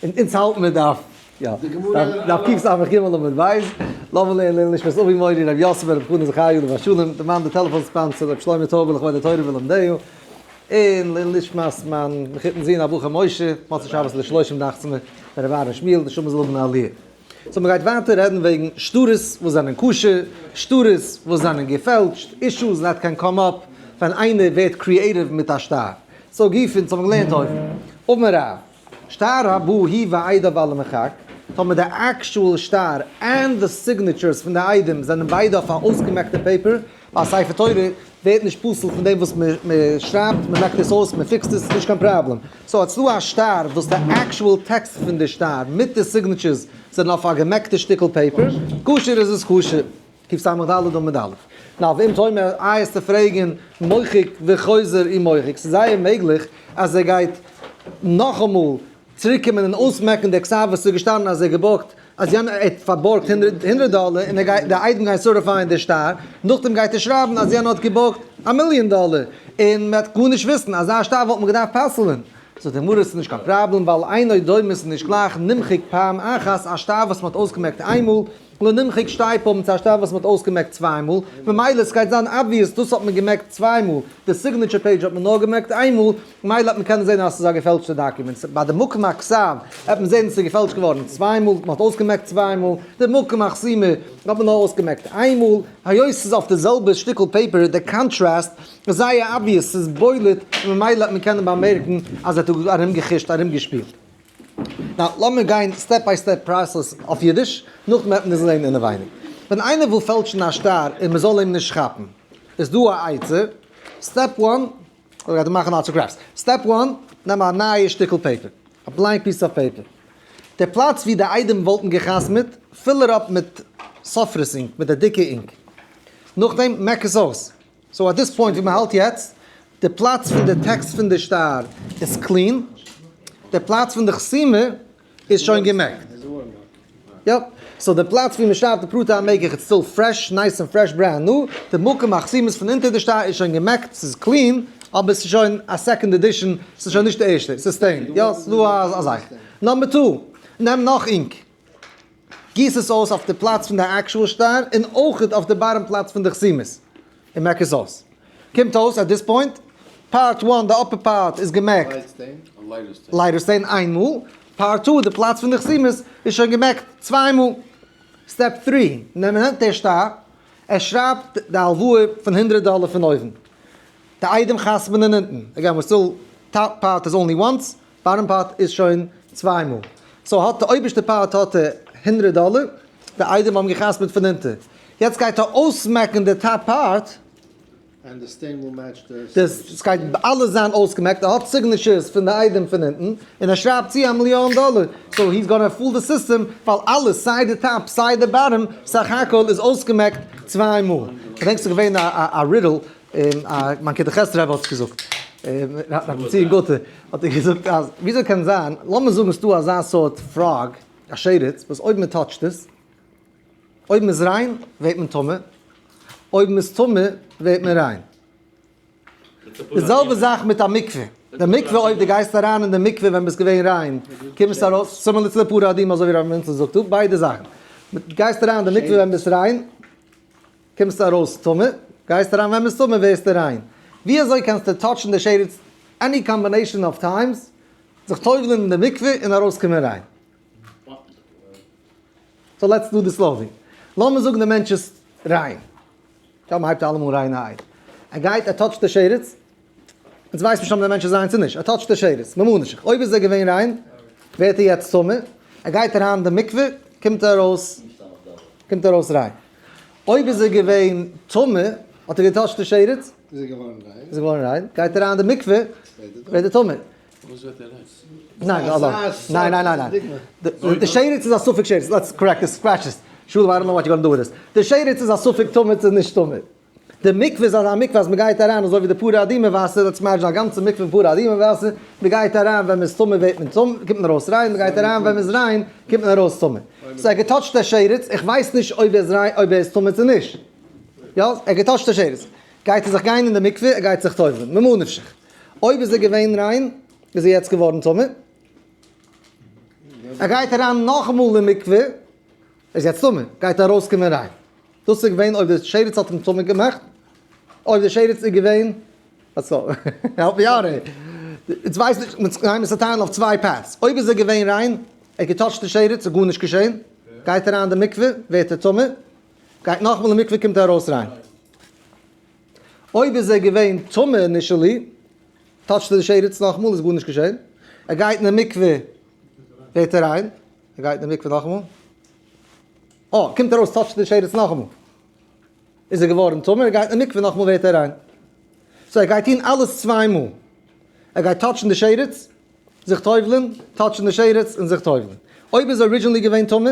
און אונז האלטן מיר דף, יא, דף קס"ג עמוד ב', לאמיר לערנען לעילוי נשמת אבי מורי רבי יוסף ברב חנא זכריה עליו השלום, די מאן די טעלעפאן sponsor רבי שלמה טויבער לכבוד התורה ולומדיה, און לעילוי נשמת מיין מחותן זון הבחור משה, מוצאי שבת לשלושים דאכצעך מיר, רבי אהרן שמואל, נשמה זאל האבן א עליה. so מ'גייט ווייטער רעדן וועגן שטרות וואס זענען כשר, שטרות וואס זענען געפעלטשט, issues that can come up ווען איינער ווערט creative מיט א שטר. so גופא, אונז האבן געלערנט אויבן. אמר רב, שטר הבא הוא ועדיו על המחק, טאמער די actual שטר and די signatures פון די עדים זענען ביידע אויף א אויסגעמעקטע paper, ווייל ספר תורה ווערט נישט פסול פון דעם וואס מען שרייבט, מען מעקט עס אויס, מען fix ט עס, נישט קיין פראבלעם. so האסטו א שטר וואס די actual text פון די שטר מיט די signatures זענען אויף א געמעקטע שטיקל paper, כשר איז עס כשר. קס"ד עמוד א'. נאר ואם תאמר איי עסטו פרעגן מוחק וחוזר ומוחק, ס'איז זייער מעגליך אז ער גייט נאכאמאל צוריקקומען און אויסמעקן די כתב וואס איז געשטאנען אז ער געבארגט אז יענער האט פארבארגט הונדרעט דאלער און ער גייט די עדים גייען certify ען די שטר, נאכדעם גייט ער שרייבן אז יענער האט געבארגט א מיליאן דאלער און מען וועט גארנישט וויסן, אזא שטר וואלט מען געדארפט פסל'ען. זאגט די גמרא ס'איז נישט קיין פראבלעם ווייל אינו דומה ס'איז נישט גלייך נמחק פעם אחת א שטר וואס מען האט אויסגעמעקט איינמאל לא נמחק שתי פעמים צו א שטר וואס מען האט אויסגעמעקט צוויי מאל, ממילא סגייט זיין obvious דאס האט מען געמעקט צוויי מאל, די signature page האט מען נאר געמעקט איין מאל, ממילא האט מען קענען זען אז ס'איז א געפעלטשטע דאקומענט, ביי די מקום הכתב העט מען זען אז ס'איז געפעלטשט געווארן צוויי מאל, מען האט אויסגעמעקט צוויי מאל, די מקום החתימה האט מען נאר אויסגעמעקט איין מאל, היות ס'איז אויף די זעלבע שטיקל paper די קאנטראסט איז זייער obvious ס'איז בולט און ממילא האט מען קענען באמערקן אז ער האט ארומגעחושט ארומגעשפילט. now לאמיר גיין step by step process אויף אידיש, נאכדעם וועט מען עס לערנען אינעווייניג. ווען איינער וויל פעלטשן א שטר און מען זאל אים נישט כאפן, איז דא א עצה, step one, איך גיי דא מאכן arts crafts, step one, נעם א נייע שטיקל paper, א blank piece of paper, די פלאץ ווי די עדים וואלטן גע'חתמ'עט, fill it up מיט סופרות ink, מיט די דיקע ink, נאכדעם מעק עס אויס, so at this point ווי מען האלט יעצט, די פלאץ פון די טעקסט פון די שטר איז clean, די פלאץ פון די חתימה איז שוין געמעקט. יאפ. so די פלאץ ווי מען שרייבט די פרטי המקח איז still fresh, nice און fresh brand new, די מקום החתימות פון אונטער די שטר איז שוין געמעקט, ס'איז clean, אבער ס'איז שוין א second edition, ס'איז שוין נישט די ערשטע, ס'איז stained. יא, ס'איז דא א זאך. number two, נעם נאך ink. גיס עס אויס אויף די פלאץ פון די actual שטר און אויך אויף די bottom פלאץ פון די חתימות און מעק עס אויס. קומט אויס at this point, part one די upper part איז געמעקט lighter stain איין מאל, part two די פלאץ פון די חתימות איז שוין געמעקט צוויי מאל. step three, נעמט דער שטר, ער שרייבט די הלוואה פון הונדרעט דאלער פון אויבן, די עדים חתמ'נען אונטן, again we're still top part is only once, bottom part איז שוין צוויי מאל. so האט די אויבערשטע part האט ער הונדרעט דאלער, די עדים האבן געחתמעט פון אונטער. יעצט גייט ער אויסמעקן די top part. And the stain will match the. דאס גייט אלעס זיין אויסגעמעקט, ער האט signatures פון די עדים פון אונטן, און ער שרייבט צו א מיליאן דאלער. so he's gonna fool the system, ווייל אלעס סיי די top סיי די bottom סך הכל איז אויסגעמעקט צוויי מאל. כ'דענק ס'איז געווען א riddle און מיין כיתה ח' רבי האט עס געזאגט, רבי בנציון גוטער האט ער געזאגט אז וויאזוי קען זיין, לאמיר זאגן ס'דא אזא סארט frog, א שרץ, וואס אויב מען touch ט עס, אויב מ'איז ריין ווערט מען טמא, אויב מ'איז טמא ווערט מען ריין. די זעלבע זאך מיט א מקווה, די מקווה אויב די גייסט אריין אין די מקווה ווען ביסט געווען ריין, קומסט ארויס, similar צו די פרה אדומה אזוי ווי רבי מנצל זאגט דא, ביידע זאכן, גייסט אריין אין די מקווה ווען ביסט ריין, קומסטו ארויס טמא, גייסט אריין ווען ביסט טמא ווערסטו ריין. ווי אזוי קענסטו touch ן די שרץ any combination of times, זיך טובל'ן אין די מקווה און ארויסקומען ריין? so let's do this slowly. לאמיר זאגן די מענטש איז ריין. יא, מ'הייבט אלעמאל ריינערהייט. ער גייט ער touch ט די שרץ. אונז ווייסט נישט אויב די מענטש איז ריין צו נישט. ער touch ט די שרץ. ממה נפשך. אויב איז ער געווען ריין, ווערט ער יעצט טמא. ער גייט אריין אין די מקווה, קומט ער ארויס, קומט ער ארויס ריין. אויב איז ער געווען טמא, האט ער גע touch ט די שרץ, איז ער געווארן ריין. איז ער געווארן ריין, גייט ער אריין אין די מקווה, ווערט ער טמא. וואס ווערט ער ריין? ניין, ניין, ניין, ניין, ניין. די שרץ איז א ספק שרץ, let's correct this, scratch this. שלום, I don't know what you gonna do with this. די שרץ איז א ספק טמא צו נישט טמא. די מקווה איז אזא מקווה אז מ'גייט אריין אזוי ווי די פרה אדומה וואסער, let's imagine א גאנצע מקווה פון פרה אדומה וואסער, מ'גייט אריין ווען מ'איז טמא ווערט מען טמא, קומט מען ארויס ריין, מ'גייט אריין ווען מ'איז ריין, קומט מען ארויס טמא. so ער גע touch ט א שרץ, איך ווייס נישט אויב ער איז ריין, אויב ער איז טמא צו נישט. יא, ער גע touch ט א שרץ. גייט ער זיך גיין אין די מקווה, ער גייט זיך טובל'ן, ממה נפשך. אויב איז ער געווען ריין, איז ער יעצט געווארן טמא. ער גייט אריין נאכאמאל אין מקווה, ער איז יעצט טמא, גייט ער ארויסקומען ריין. דאס איז געווען אויב די שרץ האט אים טמא געמאכט, אויב די שרץ איז געווען, אזוי, help me out here. יעצט ווייס נישט, מיר גייען עס צעטיילן אויף צוויי paths. אויב איז ער געווען ריין, ער האט געטאטשט די שרץ, איז גארנישט געשען, גייט אריין אין די מקווה, ווערט ער טמא, גייט נאכאמאל אין מקווה קומט ער ארויס ריין. אויב איז ער געווען טמא initially, טאטשט ער די שרץ נאכאמאל איז גארנישט געשען, ער גייט אין די מקווה ווערט ער ריין, ער גייט אין די מקווה נאכאמאל, אה, קומט ארויס טאטשט די שרץ נאכאמאל, איז ער געווארן טמא, ער גייט אין די מקווה נאכאמאל ווערט ער ריין. so ער גייט טון אלעס צוויי מאל, ער גייט טאטשן די שרץ, זיך טובל'ן, טאטשן די שרץ און זיך טובל'ן. אויב איז ער originally געווען טמא,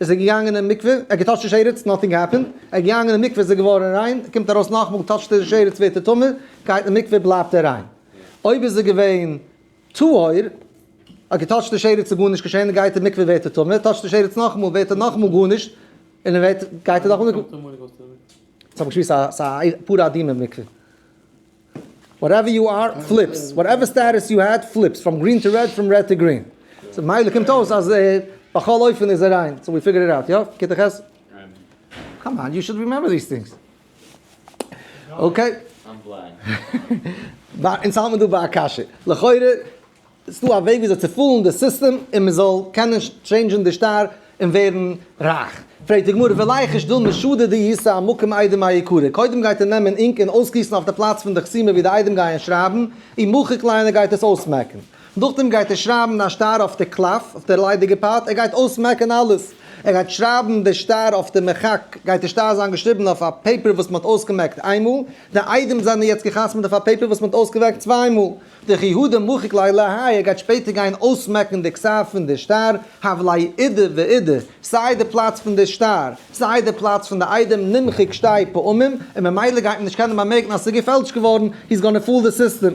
איז ער געגאנגען אין מקווה, ער האט געטאטשט די שרץ, nothing happened, ער איז געגאנגען אין מקווה איז ער געווארן ריין, ער קומט ארויס נאכאמאל טאטשט ער די שרץ ווערט ער טמא, גייט אין מקווה בלייבט ער ריין. אויב איז ער געווען טהור, ער האט געטאטשט די שרץ איז גארנישט געשען, ער גייט אין מקווה ווערט ער טמא, טאטשט די שרץ נאכאמאל ווערט ער נאכאמאל גארנישט, און ער ווערט, גייט ער נאכאמאל אין מקווה. ס'האב איך געשמועסט א ס'איז א פרה אדומה מקווה. whatever you are flips, whatever status you had flips, from green to red, from red to green. so מילא קומט אויס אז בכל אופן איז ער ריין, so we figured it out, יא? כיתה ח'? come on, you should remember these things. okay. אונז האלט מען דא ביי א קשיא. לכאורה איז דא א וועג וויאזוי צו fool ן די סיסטעם און מען זאל קענען change ן די שטר און ווערן רייך. פרעגט די גמרא וליחוש דילמא שדי דאיתא אמקום עדים מעיקרא, קודם גייט ער נעמען ink און אויסגיסן אויף די פלאץ פון די חתימה ווי די עדים גייען שרייבן, ומחיק ליה און ער גייט עס אויסמעקן. נאכדעם גייט ער שרייבן א שטר אויף די קלף, אויף די ליידיגע part, ער גייט אויסמעקן אלעס. ער גייט שרייבן די שטר אויף די מחק, גייט די שטר זיין געשריבן אויף א paper וואס מען האט אויסגעמעקט איינמאל, די עדים זענען יעצט געחתמעט אויף א paper וואס מען האט אויסגעמעקט צוויי מאל. דכי הדר מחיק ליה להאי, ער גייט שפעטער גיין אויסמעקן די כתב פון די שטר, הוה ליה אידי ואידי, סיי די פלאץ פון די שטר, סיי די פלאץ פון די עדים נמחק שתי פעמים, און ממילא גייט מען נישט קענען באמערקן אז ס'איז געפעלטשט געווארן, he's gonna fool the system.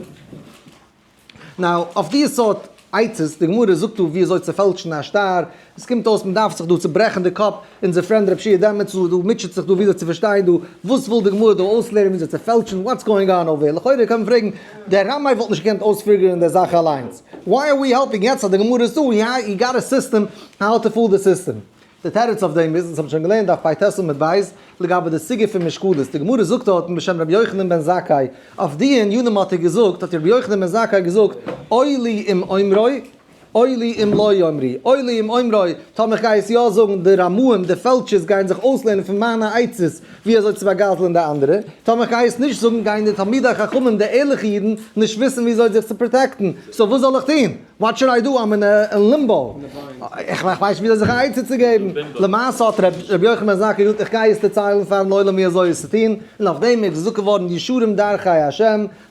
now, אויף די סארט עצות, די גמרא זאגט דא ווי אזוי צו פעלטשן א שטר, עס קומט אויס מען דארף זיך דא צוברעכן די קאפ, אונזער friend רב שיע דעמענטס דא מוטשעט זיך דא וויאזוי צו פארשטיין דא, וואס וויל די גמרא דא אויסלערנען וויאזוי צו פעלטשן, what's going on over here, לכאורה קען מען פרעגן, דער רמאי וואלט נישט געקענט אויספיגערן די זאך אליינס, why are we helping יעצט אז די גמרא איז דא, he got a system how to fool the system. די תירוץ אויף דעם איז, אונז האבן שוין געלערנט דף פ"ט עמוד ב', לגבי די סוגיא פון משקלות, די גמרא זאגט דארטן בשם רבי יוחנן בן זכאי, אויף די ענינים האט ער געזאגט, האט רבי יוחנן בן זכאי געזאגט, אוי לי אם אומרו, אוי לי אם לא אומרו, אוי לי אם אומרו, טאמער איך גיי עס יא זאגן, די רמאים, די פעלטשערס גייען זיך אויסלערנען פון מיינע עצות ווי אזוי צו באגאזלען די אנדערע, טאמער איך גיי עס נישט זאגן גייען די תלמידי חכמים, די ערליכע אידן, נישט וויסן ווי אזוי זיך צו protect ן, so וואס זאל איך טון? what should I do? I'm in limbo. איך ווייס נישט ווי אזוי זיך א עצה צו געבן. למעשה האט רבי יוחנן בן זכאי געזאגט איך גיי עס דערציילן פארן עולם ווי אזוי עס צו טון, און אויף דעם איז געזאגט געווארן ישרים דרכי ה',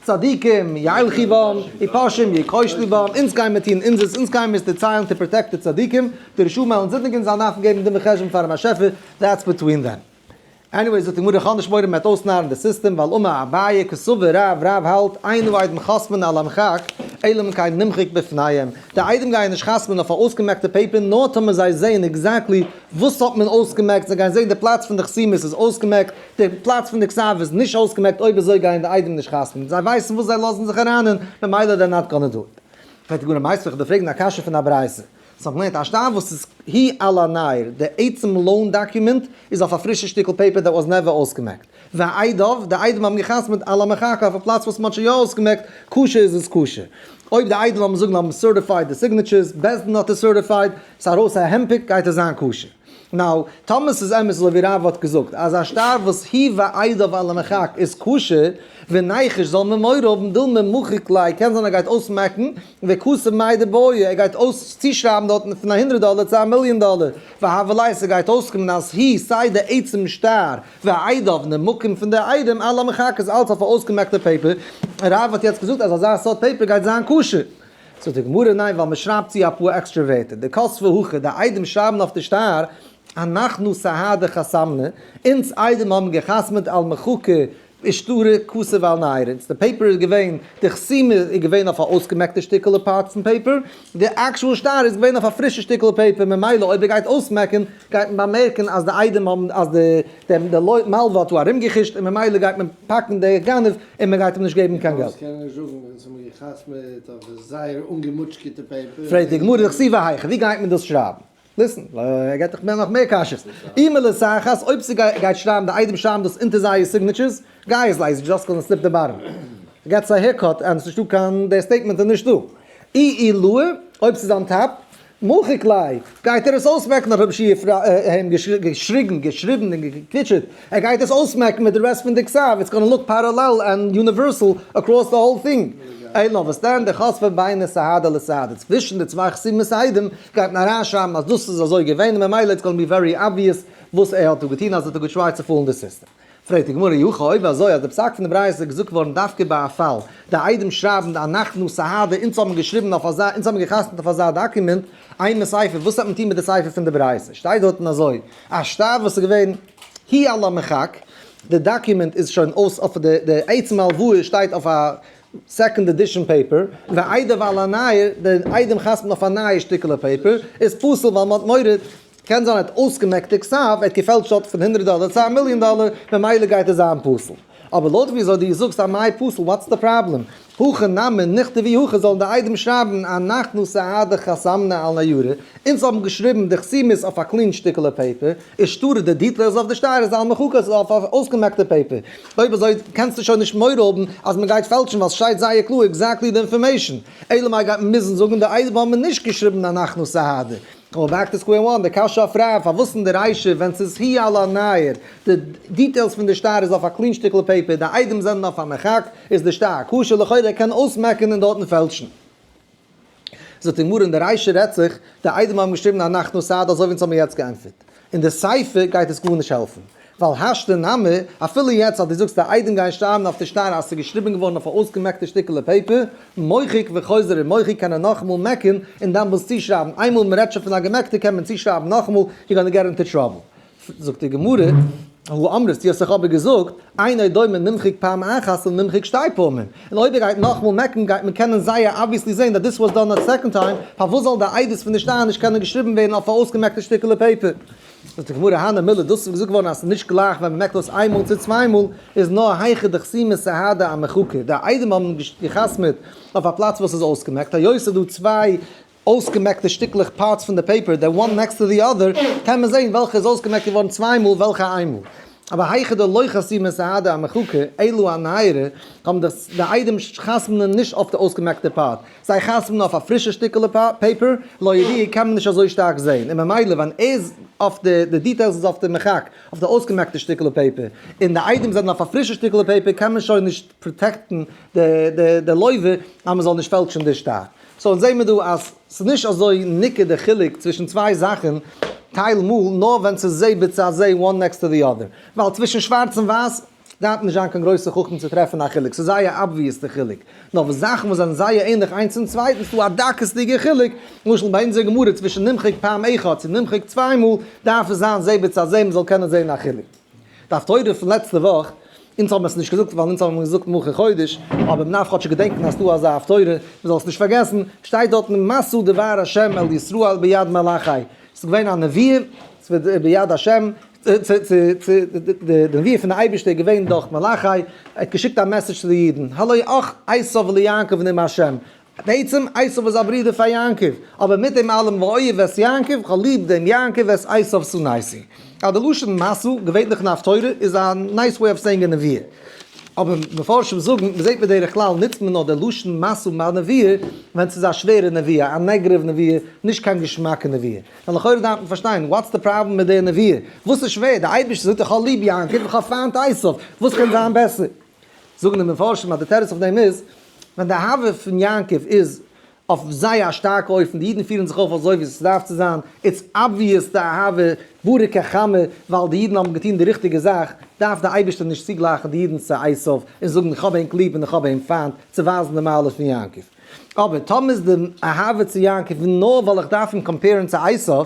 צדיקים ילכו בם, ופושעים יכשלו בם, אונז גייען מיר טון אונזערס, אונז גייען מיר עס דערציילן to protect די צדיקים, די רשעים וועלן זינדיגן, זיי דארפן געבן דין וחשבון פארן באשעפער, that's between them. anyway זאגט די גמרא איך האב נישט מורא מ'וועט אויסנארן די סיסטעם ווייל אמר אביי קסבר רב, רב האלט אין העדים חותמין על המחק אלא אם כן נמחק בפניהם, די עדים גייען נישט חתמ'ן אויף א אויסגעמעקטע paper נאר טאמער זיי זעען exactly וואס האט מען אויסגעמעקט, זיי גייען זען די פלאץ פון די חתימות איז אויסגעמעקט, די פלאץ פון די כתב איז נישט אויסגעמעקט אויב אזוי גייען די עדים נישט חתמ'ן, זיי ווייסן וואס זיי לאזן זיך אריין אין, ממילא they're not gonna do it. פרעגט די גמרא מיתיבי איך דיר פרעגן א קשיא פון א ברייתא. ס'האט געמיינט א שטר וואס איז הוא על הנייר, די עצם loan document איז אויף א פרישע שטיקל paper that was never אויסגעמעקט. ועדיו, די עדים האבן געחתמעט על המחק אויף א פלאץ וואס מ'האט שוין יא אויסגעמעקט, כשר איז עס כשר. אויב די עדים לאמיר זאגן האבן certified די signatures, בית דין האט עס certified, ס'איז ארויס א הנפק גייט עס זיין כשר. now, טאמער ס'איז אמת אזוי ווי רב האט געזאגט אז א שטר וואס הוא ועדיו על המחק איז כשר, וניחוש זאל מען מורא האבן דילמא מחיק ליה, קען זיין ער גייט אויסמעקן, וכתב מאי דבעי, ער גייט אויס צושרייבן דארטן פון א הונדרעט דאלער צו א מיליאן דאלער, והוה ליה ס'גייט אויסקומען אז הוא סיי די עצם שטר ועדיו און די מקום פון די עדים על המחק איז אלץ אויף א אויסגעמעקטע paper, רב האט יעצט געזאגט אז אזא סארט paper גייט זיין כשר. זאגט די גמרא ניין ווייל מ'שרייבט צו אפאר עקסטרע ווערטער, דכתבי הכי די עדים שרייבן אויף די שטר אנן סהדי חתמנא, אונז עדים האבן געחתמעט על מחקא. ושטרא כתיב על ניירא, די paper איז געווען, די חתימה איז געווען אויף א אויסגעמעקטע שטיקעלע part פון paper, די actual שטר איז געווען אויף א פרישע שטיקעלע paper, ממילא אויב ער גייט אויסמעקן גייט מען באמערקן אז די עדים האבן אז די די מלווה האט דא ארומגעחושט און ממילא גייט מען פאקן די גנב און מען גייט אים נישט געבן קיין געלט. וואס קען ער נישט זאגן ווען ס'האט מען געחתמעט אויף זייער אנגעמוטשקעטע paper? פרעגט די גמרא דכתיבה היכא, ווי גייט מען דאס שרייבן? Listen, ער געט דאך נאך מער קשיות. אי מלתחת, אויב ס'גייט שרייבן די עדים שרייבן דאס אונטער זייער signatures, גייז לייז just gonna slip the bottom. Gets a haircut און ס'נישטא קיין, דער statement איז נישטא. אי עילאה, אויב ס'איז on top, מחיק ליה, גייט ער עס אויסמעקן האט רבי יהושע אים געשריגן, געשריבן און געקוויטשעט, ער גייט עס אויסמעקן מיט די rest פון די כתב, it's gonna look parallel and universal across the whole thing. אלא וואס דען, דכתבי ביני סהדי לסהדי, צווישן די צוויי חתימות עדים גייט מען אריינשרייבן אז דאס איז אזוי געווען און ממילא it's gonna be very obvious וואס ער האט דא געטון אז ער האט דא גע try ט צו fool ן די סיסטעם. פרעגט די גמרא אי הכי אויב אזוי אז די פסק פון די ברייתא איז געזאגט געווארן דווקא ביי א פאל די עדים שרייבן אנחנו סהדי אונז האבן געשריבן אויף אזא אונז האבן געחתמ'ט אויף אזא דאקומענט אימא סיפא וואס האט מען טון מיט די סיפא פון די ברייתא שטייט דארטן אזוי א שטר וואס איז געווען הוא על המחק די דאקומענט איז שוין אויס אויף די די עצם הלוואה שטייט אויף א second edition paper, ועדיו על הנייר, די עדים חתמ'ן אויף א נייע שטיקעלע paper, איז פסול ווייל מ'האט מורא, קען זיין ער האט אויסגעמעקט די כתב, ער האט געפעלטשט דארט פון הונדרעט דאלער צו א מיליאן דאלער, ממילא גייט עס זיין פסול. אבער לויט וויאזוי דו זאגסט אמאי פסול, what's the problem? הכא נמי נכתבו הכי זאלן די עדים שרייבן אנחנו סהדי חתמנא על ניירא, אונז האבן געשריבן די חתימות אויף א clean שטיקעלע paper, ושטרא די details אויף די שטר איז על מחקא איז אויף א אויסגעמעקטע paper. אויב אזוי קענסטו שוין נישט מורא האבן אז מען גייט פעלטשן ווייל סשטייט זייער קלאר exactly די information. אלא מאי גייט מען מוזן זאגן די עדים האבן נישט געשריבן אנחנו סהדי. Go back to square one, די קשיא אויף רב, פארוואס אין די רישא ווען ס'איז הוא על הנייר, די details פון די שטר איז אויף א clean שטיקל paper, די עדים זענען אויף א מחק, איז די שטר כשר לכאורה קען אויסמעקן און דארטן פעלטשן. זאגט די גמרא אין די רישא רעדט זיך, די עדים האבן געשריבן אנחנו סהדי אזוי ווי אונז האבן יעצט געענטפערט. אין די סיפא גייט עס גארנישט העלפן, ווייל השתא נמי, אפילו יעצט אז דו זאגסט די עדים גייען שרייבן אויף די שטר אז ס'איז געשריבן געווארן אויף א אויסגעמעקטע שטיקעלע paper, מוחק וחוזר ומוחק קען ער נאכאמאל מעקן און דאן וואס צושרייבן, איינמאל מ'רעדט שוין פון א געמעקטע קען מען צושרייבן נאכאמאל, you gonna get into trouble. זאגט די גמרא, הא אמרת, דו האסט דאך אבער געזאגט, אינו דומה נמחק פעם אחת לנמחק שתי פעמים, און אויב ער גייט נאכאמאל מעקן גייט מען קענען זייער obviously זען that this was done a second time, פארוואס זאל די עדות פון די שטר נישט קענען געשריבן ווערן אויף א אויסגעמעקטע שטיקעלע paper? זאגט די גמרא, הני מילי, דאס איז געזאגט געווארן אז ס'איז נישט גלייך ווען מ'מעקט אויס איין מאל צו צוויי מאל, איז נאר היכא דחתימי סהדי אמחקא, די עדים האבן געחתמעט אויף א פלאץ וואס איז אויסגעמעקט, היות ס'איז דא צוויי אויסגעמעקטע שטיקלעך parts פון די paper, the one next to the other, קען מען זעהן וועלכע איז אויסגעמעקט געווארן צוויי מאל וועלכע איין מאל. אבער היכא דלא חתימי סהדי אמחקא, אלא אניירא, האבן די די עדים חתמ'נען נישט אויף די אויסגעמעקטע part, זיי חתמ'נען אויף א פרישע שטיקעלע paper, לא ידיע קען מען נישט אזוי שטארק זעהן, און ממילא ווען איז אויף די די details איז אויף די מחק, אויף די אויסגעמעקטע שטיקעלע paper, און די עדים זענען אויף א פרישע שטיקעלע paper קען מען שוין נישט protect ן די די די לוה אז מען זאל נישט פעלטשן די שטר. So אונז זעהן מיר דא אז ס'איז נישט אזוי ניכר די חילוק צווישן צוויי זאכן טייל מאל נאר ווען ס'איז זה בצד זה one next to the other, ווייל צווישן שווארץ און ווייס דארף נישט זיין קיין גרויסע חכם צו טרעפן א חילוק, ס'איז זייער obvious די חילוק, נאר וואס זאכן וואס זענען זייער ענליך איינס צום צווייטן איז דא א דקות'דיגע חילוק, למשל ביי אונזער גמרא צווישן נמחק פעם אחת צו נמחק צוויי מאל דארף עס זיין זה בצד זה מ'זאל קענען זעהן א חילוק. די הפטורה פון לעצטע וואך, אונז האבן עס נישט געזאגט ווייל אונז האבן געזאגט מחר חודש, אבער מ'דארף כאטש געדענקן אז ס'דא אזא הפטורה, מ'זאל עס נישט פארגעסן, שטייט דארטן משא דבר השם אל ישראל ביד מלאכי, ס'איז געווען א נבואה ביד השם, די נבואה פון די אייבערשטער איז געווען דורך מלאכי, ער האט געשיקט א message צו די אידן, הלא אח עשו וליעקב נאום השם, בעצם עשו איז א ברודער פאר יעקב, אבער מיט דעם אלעם ואוהב את יעקב, כ'האב ליב דעם יעקב ואת עשו שנאתי. אז די לשון משא, געווענליך אין הפטורה, איז א nice way of saying א נבואה. אבער מפרשים זאגן, מ'זעט בדרך כלל נוצט מען נאר די לשון משא ביי נבואה ווען ס'איז א שווערע נבואה, א negative נבואה, נישט קיין געשמאקע נבואה. ווייל לכאורה דארף מען פארשטיין, what's the problem מיט די נבואה? וואס איז שווער? די אייבערשטער זאגט איך האב ליב יעקב, איך האב פיינט עשו, וואס קען זיין בעסער? זאגן די מפרשים אז די תירוץ אויף דעם איז, ווען די אהבה פון יעקב איז אויף זייער א שטארקע אופן, די אידן פירן זיך אויף אזוי ווי עס דארף צו זיין, it's obvious די אהבה ברור כחמה, ווייל די אידן האבן געטון די ריכטיגע זאך, דארף די אייבערשטער נישט צוגלייכן די אידן צו עשיו און זאגן איך האב ענק ליב און איך האב אים פיינט, צו ווייזן די מעלה פון יעקב. אבער טאמער איז די אהבה צו יעקב נאר ווייל איך דארף אים compare ן צו עשיו,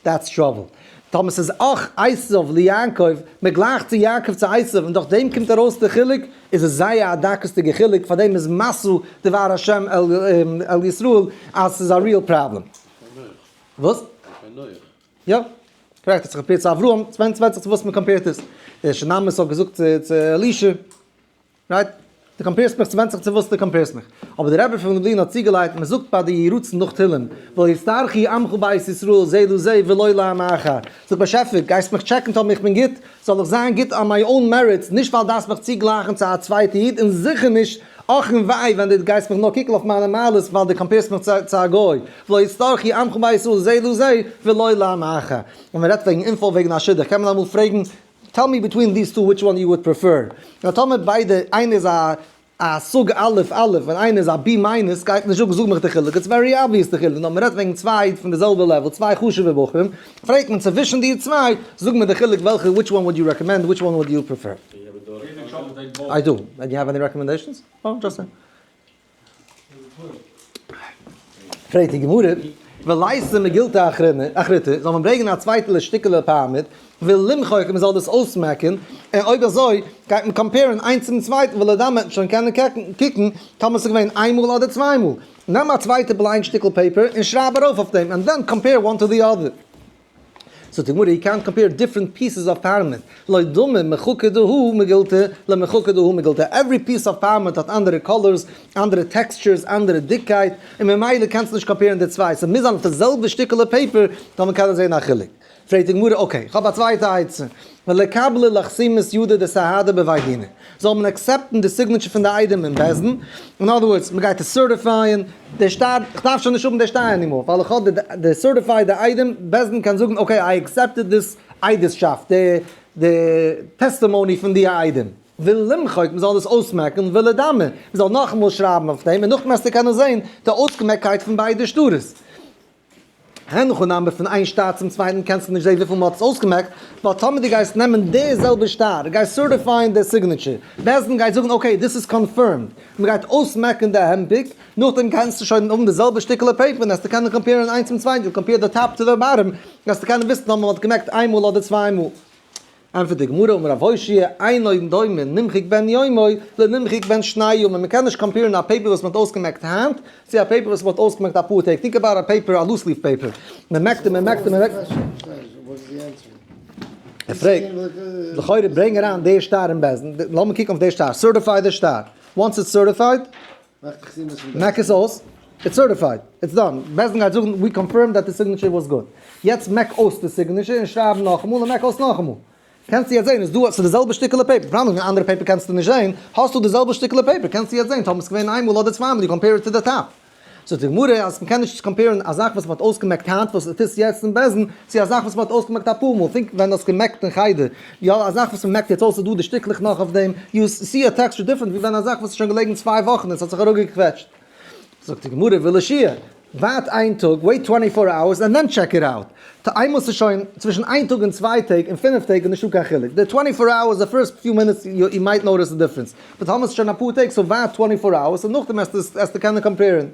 that's trouble. טאמער ס'איז אח עשיו ליעקב, מען גלייכט צו יעקב צו עשיו און דורך דעם קומט ארויס די חילוק, איז עס זייער א דקות'דיגע חילוק, פאר דעם איז משא דבר השם אל ישראל אז ס'איז א real problem. וואס? יא, correct, האט זיך compare ט צו אברהם, ס'ווענדט זיך צו וואס מען compare ט עס. דער שונמית האט געזאגט צו אלישע. right? דו compare סט מיך, ס'ווענדט זיך צו וואס דו compare סט מיך. אבער דער רבי פון לובלין האט צוגעלייגט, מען זאגט ביי די יהי רצון נאך תהלים, ולא יצטרכו עמך בית ישראל זה לזה ולא לעם אחר. זאג באשעפער, גייסט מיך check ן טאמער איך בין גוט, זאל איך זיין גוט on my own merits, נישט ווייל דארפסט מיך צוגלייכן צו א צווייטע איד, און זיכער נישט אך און וויי ווען דו גייסט מיך נאר קוקן אויף מיינע מעלות ווייל דו compare סט מיך צו א גוי, ולא יצטרכו עמך בית ישראל זה לזה ולא לעם אחר. ווען מען רעדט וועגן info וועגן א שידוך קען מען אמאל פרעגן, tell me between these two which one you would prefer. נאר טאמער ביידע איינער איז א א סוג א' א' און איינער איז א B minus גייט נישט זאגן זאג מיך די חילוק it's very obvious די חילוק נאר מ'רעדט וועגן צוויי פון די זעלבע level צוויי חשובע בחורים פרעגט מען צווישן די צוויי זאג מיר די חילוק וועלכע which one would you recommend which one would you prefer. I do. And you have any recommendations? Oh, just saying. פרעגט די גמרא, וליתו מגילתא אחריתא, זאל מען ברענגען א צווייטעלע שטיקעלע פארמעט, ולמחוק, מען זאל דאס אויסמעקן, און אויב אזוי גייט מען compare ן איינס צום צווייטן, ולדמי מען שוין קענען קוקן טאמער ס'איז געווען איין מאל אדער צוויי מאל. נעם א צווייטע blank שטיקל paper און שרייב ארויף אויף דעם, and then compare one to the other. זאגט די גמרא, you can't compare different pieces of פארמעט, לא דמי מחוקא דהא מגילתא למחוקא דהא מגילתא, every piece of פארמעט האט אנדערע colors, אנדערע textures, אנדערע דיקקייט, און ממילא קענסטו נישט compare ן די צוויי, ס'מוז זיין אויף די זעלבע שטיקעלע paper זאל מען קענען זען א חילוק. פרעגט די גמרא, okay, כ'האב א צווייטע עצה, וליקבלו לחתימת ידא דסהדי בבי דינא, זאל מען accept ן די signature פון די עדים אין בית דין, אין other words, מען גייט עס certify ען, די שטר, איך דארף שוין נישט האבן די שטר anymore, ווייל איך האב די certified די עדים, בית דין קען זאגן okay I accepted this עדות'שאפט, די די testimony פון די עדים, ולמחוק, מען זאל עס אויסמעקן, ולדמי, מען זאל נאכאמאל שרייבן אויף דעם, און נאכדעם וועסטו קענען זען די אויסגעמעקקייט פון ביידע שטרות. הנחה number פון איין שטר צום צווייטן קענסטו נישט זעהן וויפיל מ'האט עס אויסגעמעקט, ווייל טאמער דו גייסט נעמען די זעלבע שטר, גייסט certify ען די signature, בית דין גייט זאגן okay this is confirmed, מ'גייט אויסמעקן די הנפק, נאכדעם קענסטו שוין האבן די זעלבע שטיקעלע paper און וועסטו קענען compare ן איינס צום צווייטן, compare די top to די bottom, וועסטו קענען וויסן אויב מ'האט געמעקט איין מאל אדער צוויי מאל. ענטפערט די גמרא, אמר רב הושעיא, אינו דומה נמחק בן יומו לנמחק בן שני ימים, מען קען נישט compare ן א paper וואס מען האט אויסגעמעקט היינט, צו א paper וואס מען האט אויסגעמעקט אפאר טעג, think about א paper, א loose leaf paper, מען מעקט און מען מעקט און מען מעקט. ער פרעגט, לכאורה ברענג אריין די שטר אין בית דין, לאמיר קוקן אויף די שטר, certify די שטר, once it's certified, מעק עס אויס, it's certified, it's done, בית דין גייט זאגן we confirm that the signature was good, יעצט מעק אויס די signature און שרייב נאכאמאל און מעק אויס נאכאמאל, קענסטו יעצט זען איז דא ס'איז די זעלבע שטיקעלע paper, פאראן אן אנדערע paper קענסטו נישט זען, האסטו די זעלבע שטיקעלע paper קענסטו יעצט זען טאמער ס'איז געווען איין מאל אדער צוויי מאל, you compare it to the top. זאגט די גמרא אז מ'קען נישט compare ן א זאך וואס מ'האט אויסגעמעקט היינט וואס עס איז יעצט אין בית דין, צו א זאך וואס מ'האט אויסגעמעקט אפאר מאל, think ווען דו האסט געמעקט אין חדר, יא א זאך וואס מ'מעקט יעצט אויס איז דא די שטיקלעך נאך אויף דעם, you see a texture different ווי ווען א זאך וואס איז שוין געלעגן 2 וואכן און ס'האט זיך אראפגעקוועטשט. זאגט די גמרא ולשיעור, ווארט איין טאג, wait 24 hours and then check it out. איינמאל ס'איז שוין צווישן איין טאג און 2 טעג און 5 טעג איז נישטא קיין חילוק. די 24 hours, די first few minutes you might notice the difference. but טאמער ס'איז שוין אפאר טעג, so ווארט 24 hours און נאכדעם וועסטו קענען compare ן.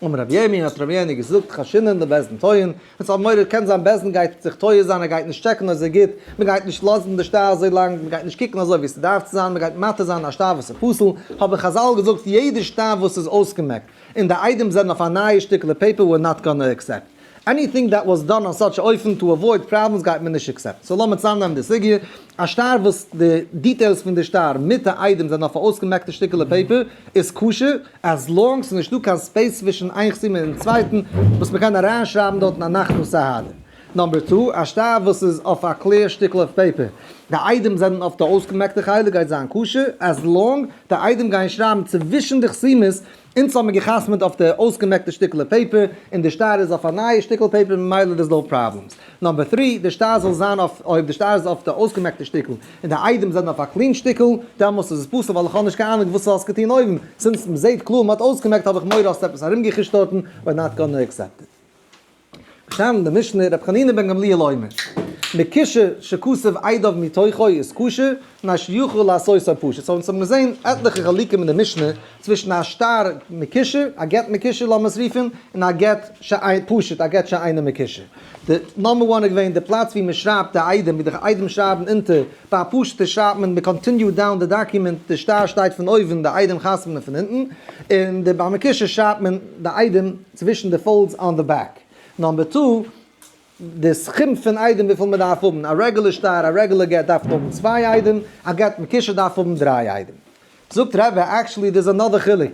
אמר רבי ירמי', האט רבי ירמי' געזאגט, חיישינן לבית דין טועין, אונז האבן מורא, קען זיין בית דין גייט זיך טועה זיין, ער גייט נישט check ן אזוי גוט, מען גייט נישט לאזן די שטר אזוי לאנג, מען גייט נישט קוקן אזוי ווי ס'דארף צו זיין, מען גייט מתיר זיין א שטר וואס איז פסול, האבן חזל געזאגט יעדע שטר וואס איז אויסגעמעקט, און די עדים זענען אויף א נייע שטיקעלע paper we're not gonna accept. Anything that was done on such אופן to avoid problems גייט מען נישט accept ן. So לאמיר צוזאמנעמען די סוגיא, א שטר וואס די details פון די שטר מיט די עדים זענען אויף א אויסגעמעקטע שטיקעלע paper איז כשר, as long ס'איז נישטא קיין space צווישן איין חתימה און צווייטן וואס מ'קען אריינשרייבן דארטן אנחתא סהדא. Number two, א שטר וואס איז אויף א clear שטיקל אויף paper, די עדים זענען אויף די אויסגעמעקטע חלק גייט זיין כשר, as long די עדים גייען שרייבן צווישן די חתימות, אונז האבן מיר געחתמעט אויף די אויסגעמעקטע שטיקעלע paper, און די שטר איז אויף א נייע שטיקל paper ממילא there's no problems. Number three, די שטר זאל זיין אויף, אויב די שטר איז אויף די אויסגעמעקטע שטיקל, און די עדים זענען אויף א clean שטיקל, דעמאלס איז עס פסול ווייל איך האב נישט קיין אהנונג וואס האסט געטון אויבן, since מ'זעט קלאר מ'האט אויסגעמעקט האב איך מורא האסט עפעס ארומגעחושט דארטן, we're not gonna accept it. געשטאנען אין די משנה ר' חנינא בן גמליאל אומר. מקושר שכתב עדיו מתוכו איז כשר, מפני שיכול לעשותו פשוט. So אונז האבן געזען עטליכע חילוקים אין די משנה צווישן א שטר מקושר, א גט מקושר לאמיר עס רופן, און א גט פשוט, א גט שאינו מקושר. די number one איז געווען די פלאץ ווי מען שרייבט די עדים, ווי די עדים שרייבן אונטער, ביי א פשוטע שרייבט מען מען continue down די document, די שטר שטייט פון אויבן, די עדים חתמ'נען פון אונטן, און די ביי מקושר שרייבט מען די עדים צווישן די folds on the back. Number two, די סכום פון עדים וויפיל מען דארף האבן, א רעגולער שטר, א רעגולער גט דארף מען האבן צוויי עדים, א גט מקושר דארף האבן דריי עדים. זאגט רבי, actually דער איז another חילוק,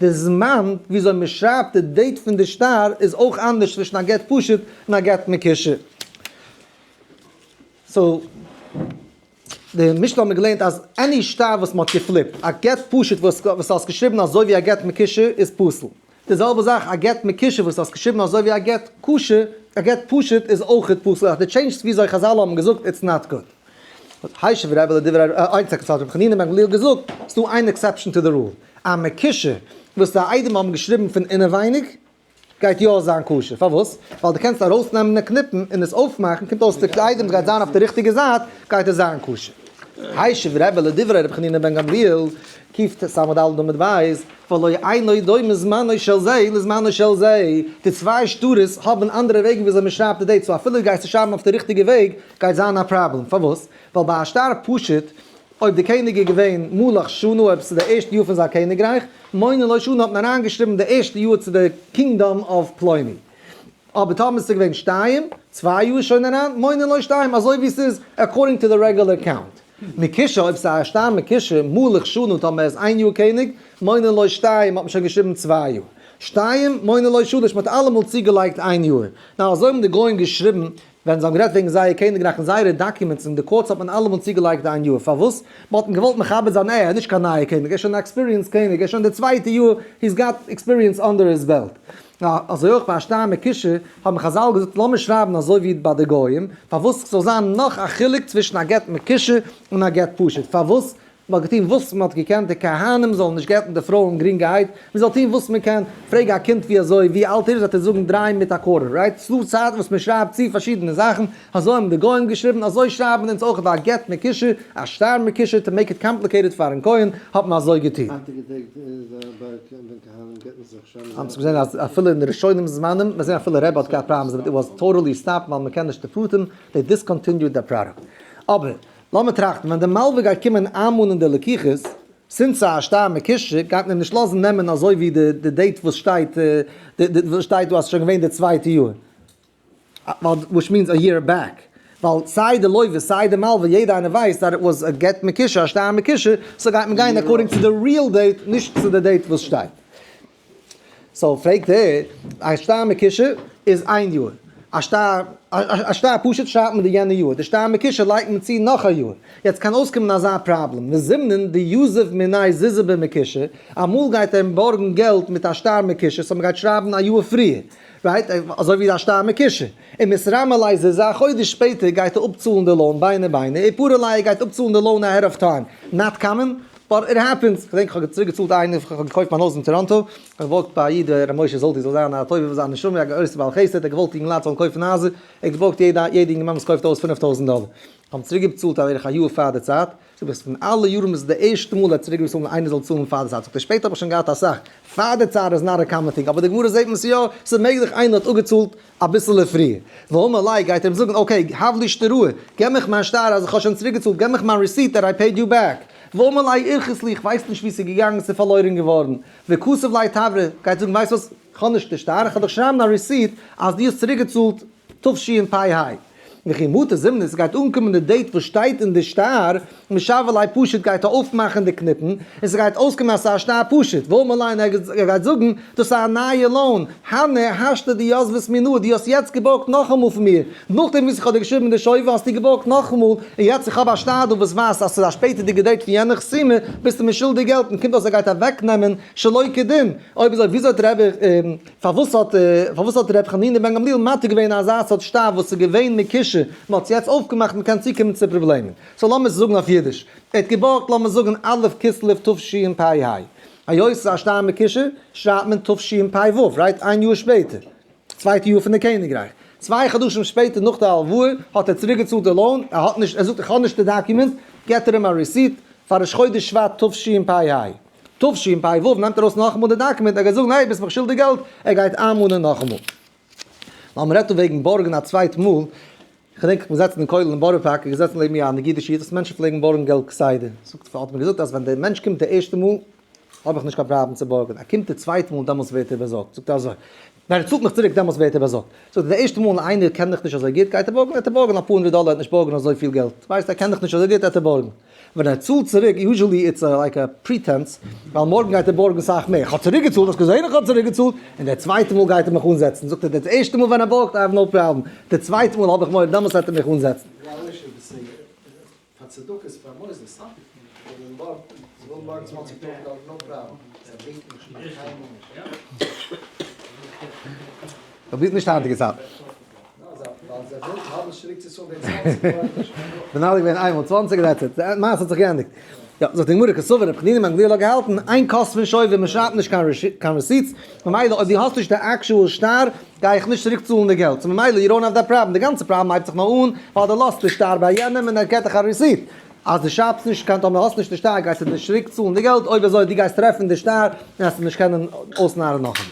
די זמן וויאזוי מען שרייבט די date פון די שטר איז אויך אנדערש צווישן א גט פשוט און א גט מקושר. So די משנה האט מען געלערנט אז any שטר וואס מען האט געפליפט, א גט פשוט וואס האסט געשריבן אזוי ווי א גט מקושר איז פסול. די זעלבע זאך א גט מקושר וואס האסט געשריבן אזוי ווי א גט כשר, א גט פשוט איז אויכעט פסול, אז דו טשעינדזשסט וויאזוי חזל האבן געזאגט it's not good. השיב רבי לדברי איין second האט רבי חנינא בן גמליאל געזאגט, ס'דא איין exception to the rule, א מקושר וואס די עדים האבן געשריבן פון אינעווייניג גייט יא זיין כשר, פארוואס? ווייל דו קענסט ארויסנעמען די קניפן און עס אויפמאכן, קומט אויס די עדים גייט זיין אויף די ריכטיגע זייט, גייט עס זיין כשר. השיב רבי לדברי רבי חנינא בן גמליאל, קס"ד עמוד ב', ולא אינו דומה זמנו של זה לזמנו של זה, די צוויי שטרות האבן אנדערע וועגן וויאזוי מען שרייבט די date, so אפילו גייסטו שרייבן אויף די ריכטיגע וועג גייט זיין א פראבלעם, פארוואס? ווייל ביי א שטר פשוט, אויב די קעניג איז געווען מלך שנה, אויב ס'איז די ערשטע יאר פון זיין קעניגרייך, מונין לו שנה האט מען אריינגעשריבן די ערשטע יאר צו די kingdom of פלוני. אבער טאמער ס'איז געווען שתיים, צוויי יאר שוין אריין, מונין לו שתיים, אזוי ווי ס'איז according to the regular count. מקושר, אויב ס'איז א שטר מקושר, מלך שנה, טאמער ער איז איין יאר קעניג, מונין לו שתיים האט מען שוין געשריבן צוויי יאר. שתיים, מונין לו שלש, מ'האט אלעמאל צוגעלייגט איין יאר. נאר אזוי האבן די גוים געשריבן ווען זיי האבן גערעדט וועגן זייער קעניגרייך אין זייערע documents אין די courts האט מען אלעמאל צוגעלייגט איין יאר. פארוואס? מ'האט אים געוואלט מכבד זיין ער איז נישט קיין נייער קעניג, ער איז שוין א experienced קעניג, ער איז שוין די צווייטע יאר, he's got experience under his belt. אזוי אויך ביי א שטר מקושר האבן חזל געזאגט לאמיר שרייבן אזוי ווי ביי די גויים, פארוואס ס'זאל זיין נאך א חילוק צווישן א גט מקושר און א גט פשוט, פארוואס מ'האט געטון וואס מ'האט געקענט די כהנים זאלן נישט גט'ן די פרויען גרינגערהייט, מ'זאל טון וואס מ'קען, פרעג א קינד ווי אזוי ווי אלט ער איז וועט ער זאגן דריי מיט א quarter, right? ס'דא צייטן וואס מ'שרייבט צו פארשידענע זאכן, אזוי האבן די גויים געשריבן, אזוי שרייבן אונז אויך ביי א גט מקושר, א שטר מקושר, to make it complicated פארן כהן, האט מען אזוי געטון. היינטיגע טעג איז ביי ווען כהנים גט'ן זיך שוין. האבן זיך געזען אז אפילו אין די ראשונים זמנים, מיר זעען אפילו רבי האט געהאט problems דערמיט, it was totally stopped ווייל מ'קען נישט די פרטים, they discontinued the product. אבער, לאמיר טראכטן, ווען די מלווה גייט קומען איינמאנען די לקוחות, since ס'איז א שטר מקושר, גייט מען אים נישט לאזן נעמען אזוי ווי די date וואס שטייט, וואס שטייט דא אז ס'איז שוין געווען די צווייטע יאר. ווייל which means a year back, ווייל סיי די לווה סיי די מלווה יעדע איינער ווייסט that it was a גט מקושר א שטר מקושר, so גייט מען גיין according to the real date נישט צו די date וואס שטייט. So פרעגט ער, א שטר מקושר איז איין יאר, א שטר א שטר פשוט שרייבט מען די יענע יאר, די שטר מקושר לייגט מען צו נאך א יאר, יעצט קען אויסקומען אזא פראבלעם, וזימנין דיזיף מיניה זוזי במקושר, אמאל גייט ער אים בארגן געלט מיט א שטר מקושר so מען גייט שרייבן א יאר פריער, right? אזוי ווי א שטר מקושר. און מתרמי ליה זוזי א חודש שפעטער גייט ער אפצאלן די loan ביני ביני, ופרע ליה ער גייט אפצאלן די loan ahead of time. Not common, but it happens. כ'דענק כ'האב צוריק געצאלט איינער, כ'האב געקויפט מיין הויז אין טאראנטא, כ'האב געוואלט ביי א איד ר' משה זאלטי זאל זיין א טובה פאר זיין נשמה, א גרויסער בעל חסד, ער האט געוואלט יונגעלייט זאלן קויפן הייזער, ער האט געבארגט יעדע יעדע יונגערמאן וואס קויפט א הויז 5000 דאלער. כ'האב אים צוריק געצאלט א בערך א יאר פאר די צייט, זאג איך, פון אלע יארן איז די ערשטע מאל ער האט צוריק געצאלט איינער זאל צאלן פאר די צייט, זאגט ער, שפעטער האב איך שוין געהאט אסאך, פאר די צייט איז not a common thing, אבער די גמרא זעט מען ס'יא, ס'איז מעגליך איינער האט אפגעצאלט אביסעלע פריער, ואמר ליה גייט ער אים זאגן, okay, הב לי שטראי, געב מיך מיין שטר אז איך האב שוין צוריק געצאלט, געב מיך מיין receipt that I paid you back, ואמר ליה אירכס לי, איך ווייס נישט ווי ס'איז געגאנגען, ס'איז פארלוירן געווארן, וכתב ליה תברא, גייט זאגן, ווייסט וואס, איך האב נישט די שטר, איך וועל דיך שרייבן א receipt אז דו האסט צוריק געצאלט תשפ"ה. וכי מטא זימנא, ס'גייט אנקומען די date וואס שטייט אין די שטר, משווי ליה פשוט גייט ער אויפמאכן די קניפן, און ס'גייט אויסקומען אז ס'איז א שטר פשוט, ואמר ליה און ער גייט זאגן, דאס איז א נייע loan, הני השתא דיתבת מינאי, דו האסט יעצט געבארגט נאכאמאל פון מיר, נאכדעם וואס איך האב דיר געשריבן די שובר האסטו געבארגט נאכאמאל, און יעצט איך האב א שטר דא וואס ווייזט אז ס'איז א שפעטערדיגע date פון יענע חתימה, ביסטו מיר שולדיג געלט, און קומט אויס ער גייט אוועקנעמען שלא כדין, אויב אזוי וויאזוי האט רבי פארוואס האט פארוואס האט ר' חנינא בן גמליאל מתיר געווען אזא סארט שטר וואס איז געווען מקושר, מען האט עס יעצט אויפגעמאכט מען קען צוקומען צו פראבלעמען. So לאמיר עס זאגן אויף אידיש, ער האט געבארגט לאמיר זאגן א' כסלו תשפ"ה, היות עס איז א שטר מקושר שרייבט מען תשפ"ו, right? איין יאר שפעטער, צווייטע יאר פון די קעניגרייך. צוויי חדשים שפעטער נאך די הלוואה האט ער צוריק געצאלט די loan, ער האט נישט, ער זאגט איך האב נישט די document, געט ער אים א receipt פאר ראש חודש שבט תשפ ה. תשפ ו נעמט ער ארויס נאכאמאל די document, ער גייט זאגן hey ביסט מיך שולדיג געלט, ער גייט איינמאנען נאכאמאל. ווייל מ'רעדט דא וועגן בארגן א צווייט מאל, כ'געדענק איך בין געזעצן אין כולל אין בארא פארק, איז געזעצן לעבן מיר א נגידישע איד וואס מענטשן פלעגן בארגן געלט כסדר, זאגט האט מיר געזאגט אז ווען דער מענטש קומט די ערשטע מאל האב איך נישט קיין פראבלעם צו בארגן, ער קומט די צווייטע מאל דעמאלטס ווערט ער באזארגט, זאגט ער אזוי, ווען ער צאלט מיך צוריק דעמאלטס ווערט ער באזארגט, זאגט ער די ערשטע מאל איינער קען דיך נישט אזוי גוט גייט ער בארגן, וועט ער בארגן אפאר הונדערט דאלער ער וועט נישט בארגן אזויפיל געלט, ווייסט ער קען דיך נישט אזוי גוט וועט ער בארגן. ווען ער צאלט צוריק, usually it's like a pretense, ווייל מארגן גייט ער בארגן סאך מער, איך האב צוריק געצאלט, האסט געזען איך האב צוריק געצאלט, און די צווייטע מאל גייט ער מיך אנזעצן, זאגט ער די ערשטע מאל ווען ער בארגט I have no problem, די צווייטע מאל האב איך מורא דעמאלטס וועט ער מיך אנזעצן. פרובירט נישט היינטיגע צייטן. בין אלע געווען איינמאל צוואנציג that's it, די מעשה האט זיך געענדיגט. יא, זאגט די גמרא קסבר רבי חנינא בן גמליאל האט געהאלטן אין כותבין שובר מען שרייבט נישט קיין receipts, ממילא אויב דו האסט נישט די actual שטר גיי איך נישט צוריק צאלן די געלט, so ממילא you don't have that problem, די גאנצע פראבלעם הייבט זיך נאר אן ווייל דו לאזט די שטר ביי יענעם און ער געט דיך א receipt, אז דו שרייבסט נישט קיין טאמער האסט נישט די שטר גייסטו נישט צוריק צאלן די געלט, אויב אזוי דו גייסט טרעפן די שטר און וועסט נישט קענען אויסנארן נאכאמאל.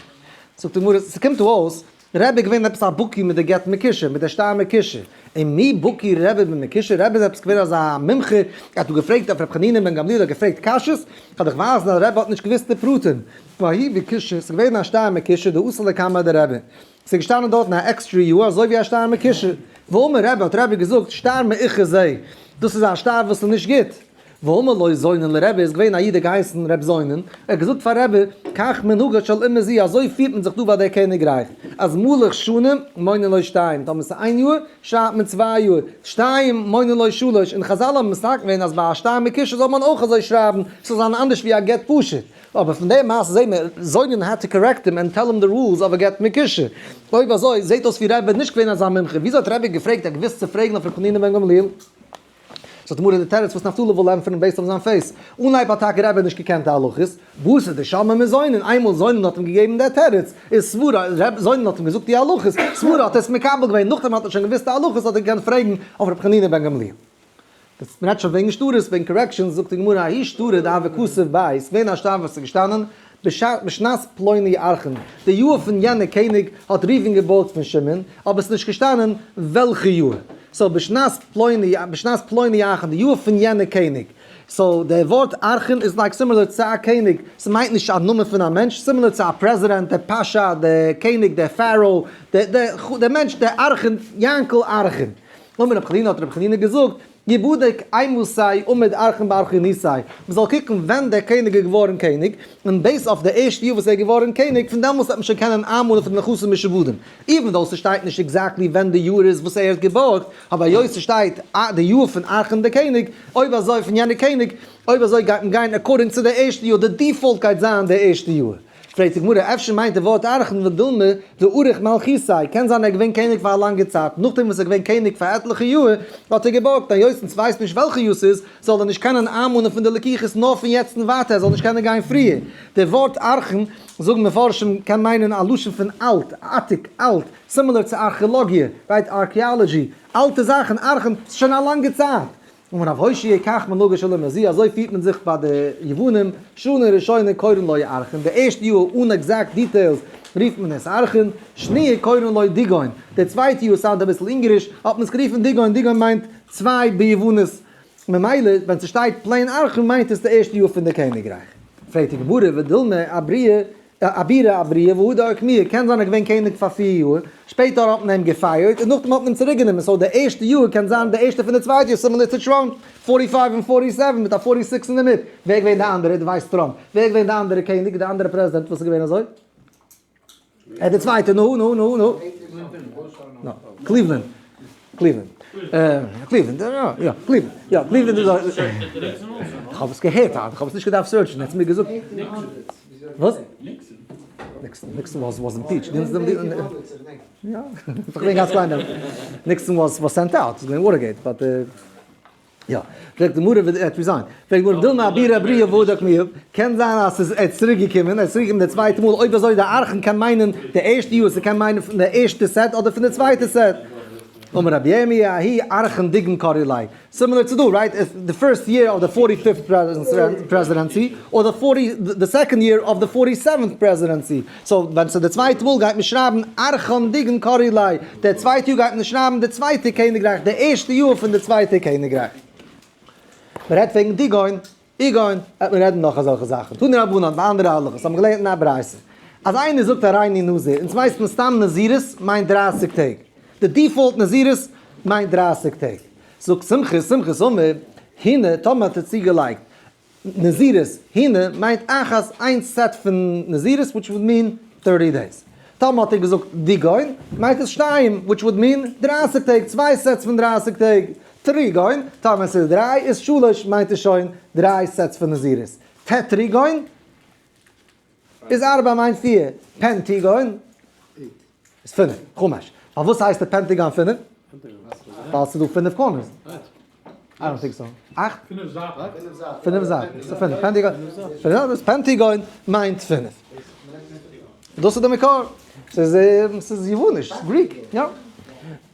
זאגט די גמרא, ס'קומט דא אויס רבי איז געווען עפעס א בקי מיט די גט מקושר, מיט די שטר מקושר, און מי בקי רבי במקושר, רבי איז עפעס געווען אזא מומחה, ער האט דא געפרעגט אויף רבי חנינא בן גמליאל האט געפרעגט קשיות, כ'וועל דיך ווייזן אז רבי האט נישט געוואוסט די פרטים, וההוא מקושר, ס'איז געווען א שטר מקושר דאתא לקמיה דרבי, ס'איז געשטאנען דארטן א עקסטרע יאר אזוי ווי א שטר מקושר, ואמר רבי האט רבי געזאגט שטר מאוחר זה, דאס איז א שטר וואס איז נישט גוט. ואמר לו זונין לרבי איז געווען א איד געהייסן ר' זונין, ער האט געזאגט פאר רבי, כך מנהגה של אומה זו, אזוי פירט מען זיך דא ביי דער קעניגרייך, אז מלך שנה מונין לו שתיים, טאמער ס'איז איין יאר, שרייבט מען צוויי יאר, שתיים מונין לו שלש, און חזל האבן מתקן געווען אז ביי א שטר מקושר זאל מען אויך אזוי שרייבן, ס'זאל זיין אנדערש ווי א גט פשוט. אבער פון די מעשה זעהן מיר, זונין had to correct him and tell him the rules of a גט מקושר. אויב אזוי, זעהט אויס ווי רבי איז נישט געווען אזא מומחה, וויאזוי האט רבי געפרעגט, ער האט געוואוסט צו פרעגן אויף ר' חנינא בן גמליאל? זאגט די גמרא די תירוץ וואס נפתלי וויל ענטפערן based אויף זיין face, אנהייב האט טאקע רבי נישט געקענט די הלכות, וואס איז די שמע מזונין, איינמאל זונין האט אים געגעבן די תירוץ, איז סברה, ר' זונין האט אים געזאגט די הלכות, סברה האט ער עס מקבל געווען, נאכדעם האט ער שוין געוואוסט די הלכות האט ער געקענט פרעגן אויף ר' חנינא בן גמליאל. דאס מ'רעדט שוין וועגן שטרות, וועגן corrections, זאגט די גמרא ההוא שטרא דהוה כתיב ביה, ס'געווען א שטר וואס איז געשטאנען בשנת פלוני ארכן, די יאר פון יענע קעניג האט ראובן געבארגט פון שמעון, אבער ס'איז נישט געשטאנען וועלכע יאר, so בשנת פלוני, בשנת פלוני ארכן, די יאר פון יענע קעניג, so די ווארט ארכן איז like similar צו א קעניג, ס'מיינט נישט א נאמען פון א מענטש, similar צו א פרעזידענט, דער פאשא, דער קעניג, דער pharaoh, דער מענטש, דער ארכן, יענקל ארכן. אמר רב חנינא האט רב חנינא געזאגט, יבדק אימתי עמד ארכן בארכוניתיה, מען זאל קוקן ווען דער קעניג איז געווארן קעניג, און based אויף די ערשטע יאר וואס ער איז געווארן קעניג, פון דעמאלס וועט מען שוין קענען איינמאנען פון די נכסים משועבדים, even though ס'שטייט נישט exactly ווען די יאר איז וואס ער האט געבארגט, אבער היות ס'שטייט די יאר פון ארכן דער קעניג, אויב אזוי פון יענער קעניג, אויב אזוי גייט מען גיין according צו די ערשטע יאר, די default גייט זיין די ערשטע יאר. פרעגט די גמרא, אפשר מיינט די ווארט ארכן ודילמא דאריך מלכותיה, קען זיין ער איז געווען קעניג פאר א לאנגע צייט, נאכדעם וואס ער איז געווען קעניג פאר עטליכע יאר, האט ער געבארגט, היות אונז ווייסט נישט וועלכע יאר ס'איז, זאל ער נישט קענען איינמאנען פון די לקוחות נאר פון יעצט און ווייטער, ער זאל נישט קענען גיין פריער. די ווארט ארכן, זאגן מפרשים, קען מיינען א לשון פון אלט, עתיק, אלט, similar צו ארכעלאגיע, right, archaeology, אלטע זאכן, ארכן, ס'איז שוין א לאנגע צייט. אמר רב הושעיא כך מנהגה של אומה זו, אזוי פירט מען זיך ביי די יוונים, שנה ראשונה קורין לו ארכן, די ערשטע יאר אן exact details רופט מען עס ארכן, שניה קורין לו דיגון, די צווייטע יאר sound אביסל אונגעריש, האט מען עס גערופן דיגון, דיגון מיינט צוויי ביוונית, ממילא ווען ס'שטייט plain ארכן מיינט עס די ערשטע יאר פון די קעניגרייך. פרעגט די גמרא ודילמא אבריאה אבירה אבריה והדר אוקמוה, קען זיין ער איז געווען קעניג פאר פיר יאר, שפעטער האט מען אים געפייערט און נאכדעם האט מען אים צוריק גענומען, so די ערשטע יאר קען זיין די ערשטע פון די צווייטע יאר, similar צו טראמפ, forty five און forty seven מיט א forty six אינדערמיט, ווער איז געווען די אנדערע, דו ווייסט טראמפ, ווער איז געווען די אנדערע קעניג, די אנדערע פרעזידענט וואס איז געווען אזוי? ער די צווייטע, נו נו נו נו. נו, קליוולענד. קליוולענד. קליוולענד, יא, קליוולענד. יא, קליוולענד איז א. איך האב עס געהערט היינט, איך האב עס נישט געדארפט search ן, ער האט עס מיר געזאגט. וואס? ניקסאן, ניקסאן was was impeached. יא, איך בין גאנץ קליין דעמאלט. ניקסאן was was sent out, ס'איז געווען וואטערגעיט, but. יא. פרעגט די גמרא וועט ווי זיין. פרעגט די גמרא דילמא אבירא אבריה והדק מיהב, קען זיין אז ס'איז ער איז צוריק געקומען, ער איז צוריק געקומען די צווייטע מאל, אויב אזוי די ארכן קען מיינען די ערשטע יאר, ס'קען מיינען פון די ערשטע set אדער פון די צווייטע set. אמר רבי ירמי' ההיא ארכן דיגון קרי ליה, similar צו דא, right? The first year of the forty fifth presidency, אדער forty the second year of the forty seventh presidency. So ווען ס'איז די צווייטע מאל גייט מען שרייבן ארכן דיגון קרי ליה, די צווייטע יאר גייט מען שרייבן די צווייטע קעניגרייך, די ערשטע יאר פון די צווייטע קעניגרייך. מען רעדט וועגן דיגון, איגון, וועט מען רעדן נאך אזעלכע זאכן. תנו רבנן, ביי אנדערע הלכות האבן געלערנט אין א ברייתא, אז איינער זאגט הריני נזיר, אונז ווייסט מען סתם נזירות מיינט דרייסיג טעג, די default נזירות מיינט דרייסיג טעג. זאגט סומכוס, סומכוס אמר, הנה, טאמער האט ער צוגעלייגט נזירות, הנה מיינט אחת איין set פון נזירות which would mean thirty days. טאמער האט ער געזאגט דיגון מיינט עס שתיים which would mean דרייסיג טעג, צוויי sets פון דרייסיג טעג. טריגון, טאמער עס איז דריי איז שלש מיינט עס שוין דריי sets פון נזירות. טעטריגון איז ארבע מיינט פיר. פענטיגון איז פינף. חמש. פארוואס הייסט די pentagon פינף? ווייל ס'איז דא פינף corners. I don't think so. אכט? פינף זייטן. פינף זייטן. ס'איז פינף. pentagon. פינף. pentagon מיינט פינף. דאס איז די מקור. ס'איז ס'איז יווניש. ס'איז Greek.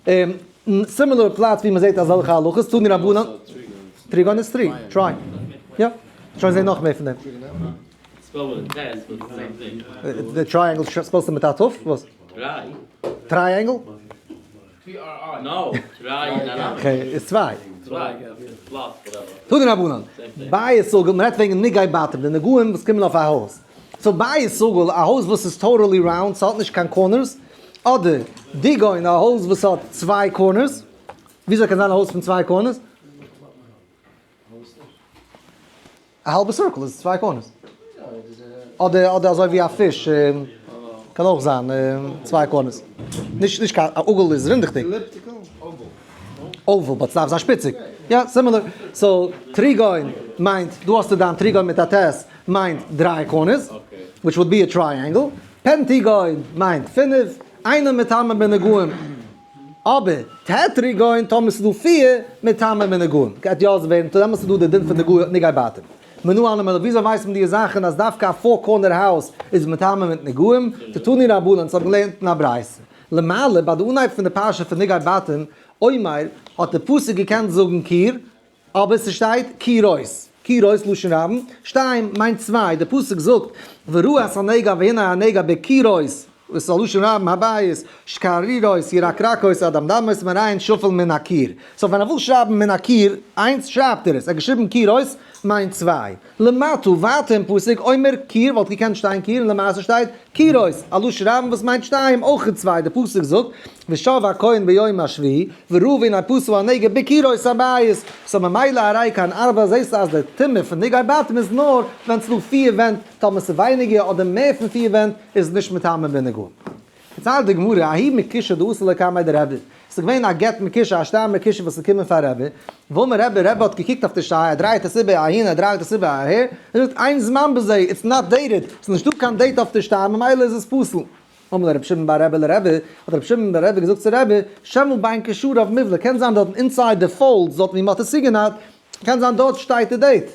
יא. similar פלאץ ווי מ'זעט אזעלכע הלכות. תנו רבנן. trigon איז three. Tri. יא. שוין זען נאך מער פון דעם. די triangle spell סטו מיט א ת'? וואס? Triangle? Okay, איז צוויי. תנו רבנן, בית עגול, מ'רעדט וועגן נגעי בתים, די נגעים וואס קומען אויף א הויז. So בית עגול, א הויז וואס איז totally round, ס'האט נישט קיין corners, אדער דיגון, א הויז וואס האט צוויי corners, וויאזוי קען זיין א הויז פון צוויי corners? א האלבע circle איז צוויי corners. אדער אדער אזוי ווי א פיש קען אויך זיין צוויי corners. נישט נישט קיין א עגול איז רינדעכדיג. Oval, but ס'דארף זיין שפיציג. יא, similar. So טריגון מיינט, דא האסטו דיין טריגון מיט א ט' מיינט דריי corners, which would be a triangle. פענטיגון מיינט פינף. אינו מטמא בנגעים. אבער טעטריגון טאמער ס'איז דא פיר מטמא בנגעים גייט יא ווערן טא דעמאלטס איז דא די דין פון נגעי בתים. מנא הני מילי וויאזוי ווייסט מען די זאכן אז דווקא א four corner house איז מטמא מיט נגעים? דתנו רבנן ס'האט געלערנט אין א ברייתא למעלה ביי די אנהייב פון די פרשה פון נגעי בתים אומר האט די פסוק געקענט זאגן קיר אבער ס'שטייט קירות, קירות לשון רבים, שתיים מיינט צוויי, די פסוק זאגט וראו את הנגע והנה הנגע בקירות, וואס איז א לשון רבים, הבית, שקרירות, ירקרקות, אדמדמות, מראין שפל מן הקיר. So ווען ער וויל שרייבן מן הקיר איינס שרייבט ער עס, ער האט געשריבן קירות מיינט צוויי. למטה, ווייטער אין פסוק, אומר קיר וואלט געקענט שטיין קיר און למעשה שטייט קירות, א לשון רבים וואס מיינט שתיים, אויך צוויי, די פסוק זאגט ושב הכהן ביום השביעי וראה והנה פשה הנגע בקירות הבית, so ממילא הרי כאן ארבע זעסטו אז די טומאה פון נגעי בתים איז נאר ווען ס'דא פיר ווענט, טאמער ס'איז ווייניגער אדער מער פון פיר ווענט איז נישט מטמא בנגעים. פארציילט די גמרא, ההוא מקושא דאתא לקמיה דרבי, ס'איז געווען א גט מקושא, א שטר מקושא וואס איז געקומען פאר רבי, ואמר רבי, רבי האט געקוקט אויף די שטר, ער דרייט עס איבער אהין, ער דרייט עס איבער אהער, ער זאגט, אין זמן בזה, it's not dated, ס'איז נישטא קיין date אויף די שטר, ממילא איז עס פסול. אמר ליה רבי שמעון בר רבי לרבי, האט רבי שמעון בר רבי געזאגט צו רבי, שמא בין קשריו מיבלע, קען זיין דארטן inside די folds, דארטן ווי מ'האט עס צוגענייט, קען זיין דארט שטייט די date.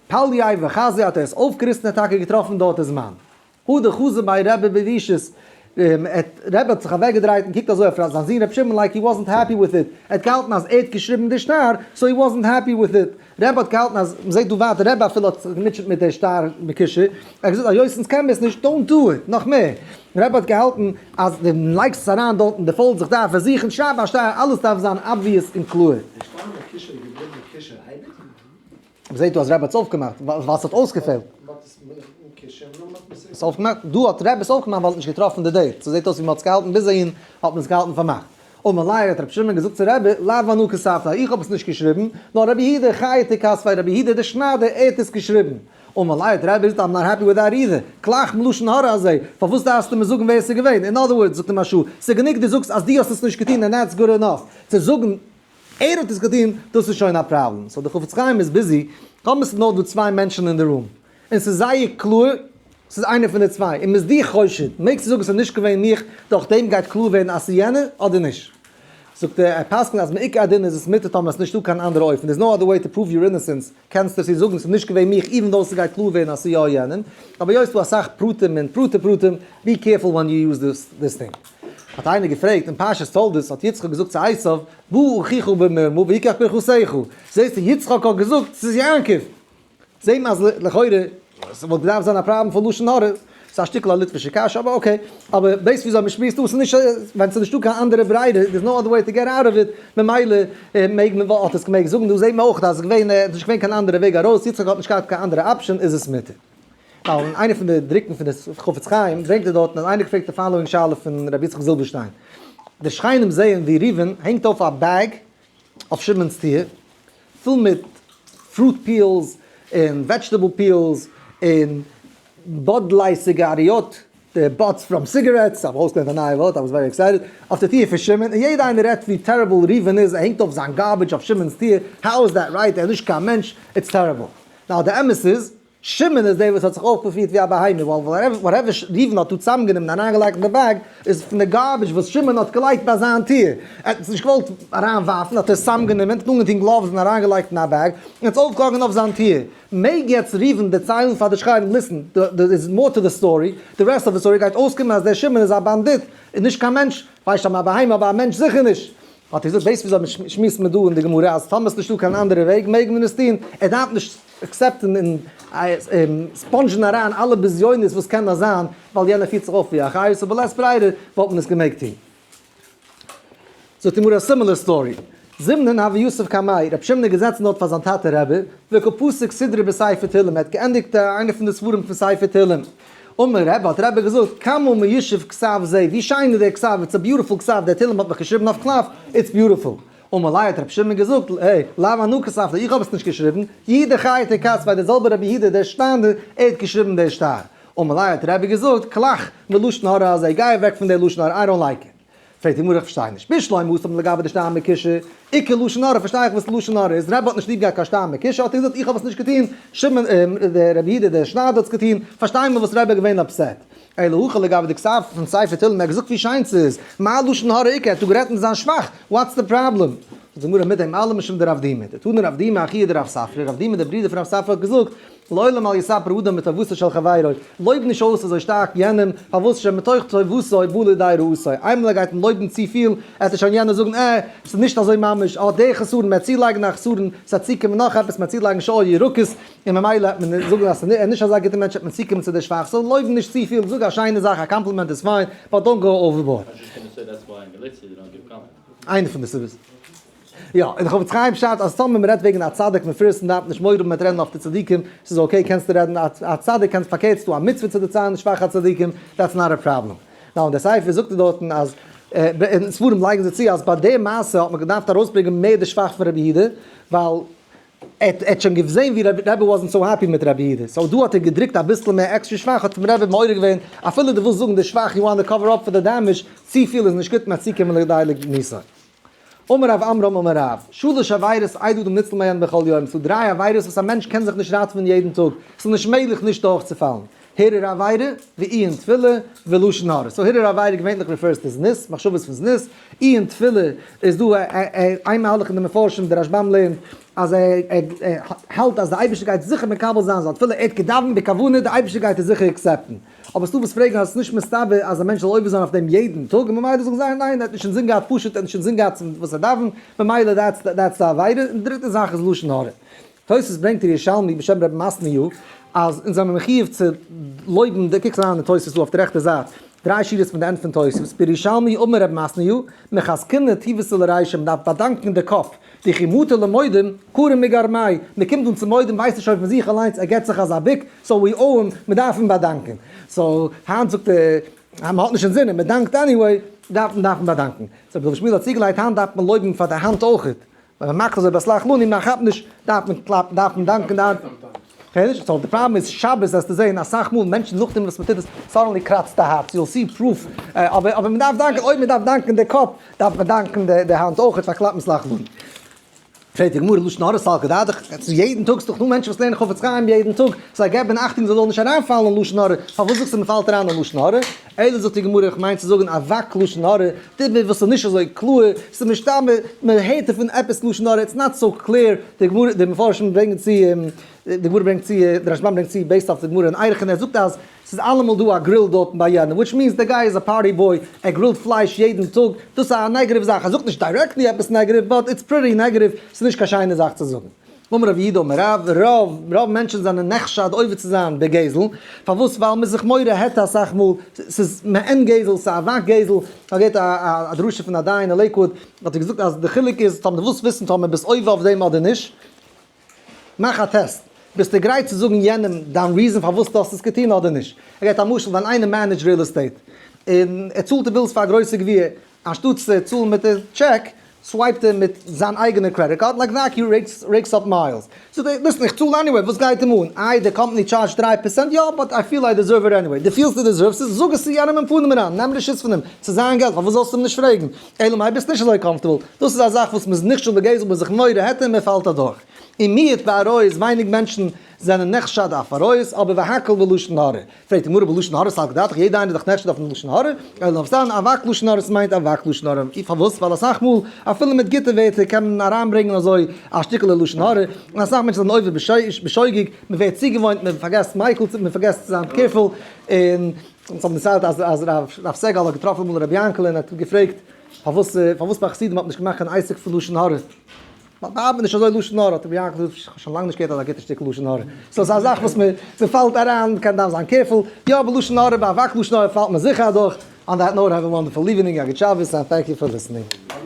פלייה וחזייה האט ער עס אויפגעריסן און טאקע געטראפן דארט די זמן. הוא דחזא ביה רבי בבישות, רבי האט זיך אוועקגעדרייט און קוקט אזוי אויף זיין זון רבי שמעון like he wasn't happy with it, ער האט געהאלטן אז ער האט געשריבן די שטר, so he wasn't happy with it, רבי האט געהאלטן אז, מ'זעט דא ווייטער רבי אפילו האט זיך געמוטשעט מיט די שטר מקושר, ער האט געזאגט היות אונז קען מיר עס נישט, don't do it, נאך מער, רבי האט געהאלטן אז דו לייגסט עס אריין דארט אין די folds איך דארף עס זוכן, שרייב א שטר, אלעס דארף זיין obvious און קלאר. די שטר מקושר איז געבליבן מקושר אייביג? מ'זעט דא אז רבי האט עס אויפגעמאכט ווייל ס'האט אויסגעפעלט. עס אויפגעמאכט? דא האט רבי עס אויפגעמאכט ווייל האט נישט געטראפן די date. ס'זעט אויס ווי מ'האט עס געהאלטן ביז אהין האט מען עס געהאלטן פארמאכט. אמר ליה האט רבי שמעון געזאגט צו רבי, לאו אנא כתבתיה, איך האב עס נישט געשריבן, נאר רבי יהודה חייטא כתביה, רבי יהודה דער שניידער ער האט עס געשריבן. אמר ליה האט רבי געזאגט I'm not happy with that either, כלך מלשון הרע הזה, פארוואס דארפסטו מיר זאגן ווער עס איז געווען? In other words זאגט אים מהרש"א, ס'איז גענוג דו זאגסט אז דו האסט עס נישט געטון and that's good enough צו זאגן ער האט עס געטון, דאס איז שוין א פראבלעם. So די חפץ חיים איז busy, טאמער ס'איז נאר דא צוויי מענטשן אין די room, און ס'איז זייער קלאר ס'איז איינער פון די צוויי, און מ'איז דיך חושד, מעגסטו זאגן ס'איז נישט געווען מיך, דורך דעם גייט קלאר ווערן אז ס'איז יענער אדער נישט. זאגט ער, ער פסק'נט אז מעיקר הדין איז עס מותר טאמער עס איז נישטא קיין אנדערע אופן, there's no other way to prove your innocence, קענסטו עס זאגן ס'איז נישט געווען מיך even though ס'גייט קלאר ווערן אז ס'איז יא יענעם, אבער היות ס'דא אסאך פרטים און פרטי פרטים, be careful when you use this thing. האט איינער געפרעגט, אין פרשת תולדות האט יצחק געזאגט צו עשיו, בא אחיך במרמה ויקח ברכתך, זעסטו יצחק האט געזאגט ס'איז יעקב, זעהט מען אז לכאורה ס'וואלט געדארפט זיין א פראבלעם פון לשון הרע, ס'איז א שטיקל א ליטווישע קשיא אבער okay, אבער based וויאזוי מ'שמועסט דא, ס'איז נישט ווען ס'איז נישטא קיין אנדערע ברירה, there's no other way to get out of it, ממילא מעג מען, האט עס געמעגט זאגן, דא זעהט מען אויך אז ס'איז געווען, נישט געווען קיין אנדערע וועג ארויס, יצחק האט נישט געהאט קיין אנדערע option איז עס מותר. ווייל אין איינע פון די דרוקן פון די חפץ חיים ברענגט ער דארטן אז איינער געפרעגט די following שאלה פון רבי יצחק זילבערשטיין, די שכנים זעען ווי ראובן הענגט אויף א bag אויף שמעון'ס טיר, פול מיט fruit peels און vegetable peels און בדלי סיגריות, די butts from cigarettes, כ'האב אויסגעלערנט א נייע ווארט, I was very excited, אויף די טיר פון שמעון, און יעדער איינער רעדט ווי terrible ראובן איז, ער הענגט אויף זיין garbage אויף שמעון'ס טיר, how is that right, ער איז נישט קיין מענטש, it's terrible. Now די אמת איז, שמעון איז דער וואס האט זיך אויפגעפירט ווי א בהמה, ווייל whatever ראובן האט דא צוזאמגענומען און אריינגעלייגט אין די bag, איז פון די garbage וואס שמעון האט געלייגט ביי זיין טיר. ער האט עס נישט געוואלט אריינווארפן, האט ער עס צוזאמגענומען, האט אנגעטון gloves און אריינגעלייגט אין א bag, און האט עס אויפגעהאנגען אויף זיין טיר. מעג יעצט ראובן דערציילן פאר די שכנים, listen, there is more to the story, the rest of the story גייט אויסקומען אז דער שמעון איז א באנדיט, און נישט קיין מענטש, ווייסט שוין א בהמה אבער א מענטש זיכער נישט. האט ער געזאגט, ווייסט וויאזוי שמועסט מען דא אין די גמרא אז טאמער ס'נישטא קיין אנדערע וועג מעג מען עס טון, ער דארף נישט accept ן און sponge ן אריין אלע בזיונות וואס קען נאר זיין ווייל יענער פירט זיך אויף ווי א חיות, so בלית ברירה וואלט מען עס געמעגט טון. זאגט די גמרא א similar story, זימנין הוה יתיב קמיה, רבי שמעון איז געזעצן דארט פאר זיין טאטע רבי, וקא פסיק סידרא בספר תהלים, ער האט געענדיגט איינע פון די ספרים פון ספר תהלים, אמר רבי, האט רבי געזאגט, כמה מיושב כתב זה, ווי שיין איז דער כתב, it's a beautiful כתב, דער תהלים האט מיך געשריבן אויף קלף, it's beautiful. אמר ליה האט רבי שמעון געזאגט, עה, לאו אנא כתבתיה, איך האב עס נישט געשריבן, יהודה חייטא כתביה, דער זעלבער רבי יהודה דער שטיינדער, ער האט געשריבן דער שטר. אמר ליה האט רבי געזאגט, כלך מלשון הרע הזה, גיי אוועק פון דער לשון הרע, I don't like it. פרעגט די גמרא איך פארשטיי נישט, בשלמא התם לגבי דשטר מקושי, איכא לשון הרע פארשטיי איך וואס לשון הרע איז, רבי האט נישט ליב געהאט קיין שטר מקושי האט ער געזאגט איך האב עס נישט געטון, שמעון דער רבי יהודה דער שניידער האט עס געטון, פארשטיי מיר וואס רבי איז געווען upset. אלא הכא לגבי דכתב פון ספר תהלים ער האט געזאגט ווי שיין ס'איז, מה לשון הרע איכא, ער האט דא גערעדט אין זיין שבח, what's the problem? זאגט די גמרא מיט דעם אלעם משום דרב דימי, דתני רב דימי אחוה דרב ספרא, רב דימי דער ברודער פון רב ספרא האט געזאגט, לעולם אל יספר אדם בטובתו של חברו, לויב נישט אויס אזוי שטארק יענעם, פארוואס שמתוך טובתו בא לידי רעתו, איינמאל ער גייט אים לויבן צופיל, עט ער שוין יענער זאגן אה, ס'איז נישט אזוי ממש, אה דער חסרון, מ'עט צולייגן א חסרון, ס'עט צוקומען נאך עפעס, מ'עט צולייגן שאר ירקות, און ממילא עט מען זאגן אז ס'איז נישט אזא גוטער מענטש עט מען צוקומען צו דער שבח, so לויב נישט צופיל, זאג א שיינע זאך, א קאמפלימענט איז fine, but don't go overboard. איינע פון די סיבות. יא, און חפץ חיים שרייבט אז טאמער מ'רעדט וועגן א צדיק מפורסם דארף מען נישט מורא האבן מיט רעדן אויף די צדיקים, ס'איז okay קענסטו רעדן א צדיק קענסט פארקערט ס'דא א מצוה צו דערציילן שבח הצדיקים, that's not a problem. Now אין די ספר זאגט ער דארטן אז אין ספרים לייגן זיי צו אז ביי די מעשה האט מען געדארפט ארויסברענגען מער די שבח פון רבי יהודה ווייל ער האט שוין געזען ווי רבי wasn't so happy מיט רבי יהודה, so דא האט ער געדרוקט אביסל מער עקסטרע שבח האט אים רבי מעורר געווען אפילו דו ווילסט זאגן די שבח you want to cover up for the damage, צופיל איז נישט גוט מען צוקומען לידי לגנותו. אמר רב עמרם אמר רב, שלש עבירות אין אדם ניצל מהן בכל יום, ס'דא דריי עבירות וואס א מענטש קען זיך נישט ראטעווען יעדן טאג, ס'איז נישט מעגליך נישט דורכצופאלן, הרהור עבירה, ועיון תפילה, ולשון הרע. So הרהור עבירה געווענליך refers to זנות, מחשבות פון זנות, עיון תפילה איז דא איין מהלך אין די מפרשים, די רשב"ם לערנט אז ער האלט אז די אייבערשטער גייט זיכער מקבל זיין זיין תפילה, ער האט געדאווענט בכוונה, די אייבערשטער גייט עס זיכער accept ן. אבער ס'דא וואס פרעגן אז עס איז נישט מסתבר אז א מענטש זאל עובר זיין אויף דעם יעדן טאג, און ממילא זאגן זיי ניין, ער האט נישט אינזין געהאט פשוט, ער האט נישט אינזין געהאט צום וואס ער דאווענט, ממילא that's די עבירה, און די דריטע זאך איז לשון הרע. תוס' ברענגט אין ירושלמי בשם רבי מתניהו אז אונז זענען מחיוב צו לויבן די, קוקטס אריין אין תוס' דא אויף די רעכטע זייט, דריי שורות פון די end פון תוס', בירושלמי אמר רבי מתניהו, מחזקינן טיבותא לרישא, מ'דארף באדאנקן די קאפ, דכי מטי למודים, כרע מגרמיה, מ'קומט אן צו מודים ווייסט ער שוין פון זיך אליינס ער געט זיך אזא בוק, so we owe him, מ'דארף אים באדאנקען. So היינט זאגט ער אז מ'האט נישט אינזינען, מ'דאנקט anyway, דארף מען דארף מען באדאנקען. So רבי שמואל האט צוגעלייגט היינט דארף מען לויבן פאר די האנט אויכעט, ווען מ'מאכט אזוי ביי סלח לנו, מ'כאפט נישט, דארף מען קלאפן, דארף מען דאנקען די האנט. כ'הער so די פראבלעם איז שבת וועסטו זעהן אסאך מאל מענטשן נאכדעם וואס מ'טוט עס suddenly קראצט די הארץ, you'll see proof, אבער אבער מ'דארף דאנקען, אויב מ'דארף דאנקען די קאפ, דארף מען דאנקען די האנט אויכעט פאר קלאפן סלח לנו. פרעגט די גמרא לשון הרע סלקא דעתך, יעדן טאג, ס'דאך דא מענטשן וואס לערנען חפץ חיים יעדן טאג, זיי געבן אכטונג זיי זאלן נישט אריינפאלן אין לשון הרע, פארוואס זאגסטו מ'פאלט אריין אין לשון הרע? אלא זאגט די גמרא איך מיין צו זאגן אבק לשון הרע, דיבור וואס איז נישט אזוי קלאר, ס'איז מסתמא מ'הערט דערפון עפעס לשון הרע, it's not so clear, די גמרא די מפרשים ברענגען צו די גמרא ברענגט צו די רשב"ם ברענגט צו based אויף די גמרא אין ערכין ער זאגט אז ס'איז אלעמאל דא א grill דארטן ביי יענעם, which means די guy איז א party boy, ער גרילט פלייש יעדן טאג, דאס איז א negative זאך, ער זאגט נישט directly עפעס negative, but it's pretty negative, ס'איז נישט קיין שיינע זאך צו זאגן. אמר רב יהודה אמר רב, רוב רוב מענטשן זענען נחשד עובר צו זיין בגזל, פארוואס? ווייל מ'איז זיך מורה היתר אסאך מאל, ס'איז מעין גזל, ס'איז אבק גזל, כ'האב געהערט א א דרשה פון א דיין אין לעיקוואוד, האט ער געזאגט אז די חילוק איז טאמער דו ווילסט וויסן טאמער ביסט עובר אויף דעם אדער נישט, מאך א test, ביסטו גרייט צו זאגן יענעם דיין reason פארוואס דו האסט עס געטון אדער נישט? ער געבט א משל ווען איינער manage ט real estate און ער צאלט די bills פאר א גרויסע גביר, אנשטאט צו צאלן מיט די טשעק swipe ט ער מיט זיין אייגענע credit card, like that he racks up miles. זאגט ער, listen איך צאל anyway, וואס גייט אים אן? איי די קאמפאני charge ט 3%? יא, but I feel I deserve it anyway. דו פילסט דו deserve סט עס, זאג עס צו יענעם אין פנים אריין, נעם רשות פון אים, ס'איז זיין געלט, פארוואס זאלסטו אים נישט פרעגן? אלא מאי ביסט נישט אזוי comfortable, דאס איז א זאך וואס מ'איז נכשל בגזל, מ'איז זיך מורה היתר און מ'פאלט אדורך. און מיעוט בעריות, ווייניג מענטשן זענען נחשד אויף עריות, אבער והכל בלשון הרע. פרעגט די גמרא בלשון הרע סלקא דעתך, יעדע איינער איז דאך נחשד אויפן לשון הרע, אלא אויף זיין אבק לשון הרע, ס'מיינט אבק לשון הרע, פארוואס? ווייל אסאך מאל אפילו מיט גוטע ווערטער קען מען אריינברענגען אזוי א שטיקעלע לשון הרע, און אסאך מענטשן זענען עובר בשוגג, מ'ווערט צוגעוואוינט, מ'פארגעסט מיקל צו, מ'פארגעסט צו זיין careful, און אונז האבן דערציילט אז אז רב סגל האט געטראפן אמאל רבי יענקעלע און האט אים געפרעגט פארוואס פארוואס ביי חסידים האט מען נישט געמאכט קיין עסק פון לשון הרע, ווייל ביי אבער נישט אזוי לשון הרע, האט רבי יענקל געזאגט איך האב שוין לאנג נישט געהערט אזא גוטע שטיקל לשון הרע, so ס'איז א זאך וואס מ'פאלט אריין, מ'קען דארף זיין careful, יא בלשון הרע ביי אבק לשון הרע פאלט מען זיכער אדורך, on that note have a wonderful evening, א גוט שבת and thank you for listening.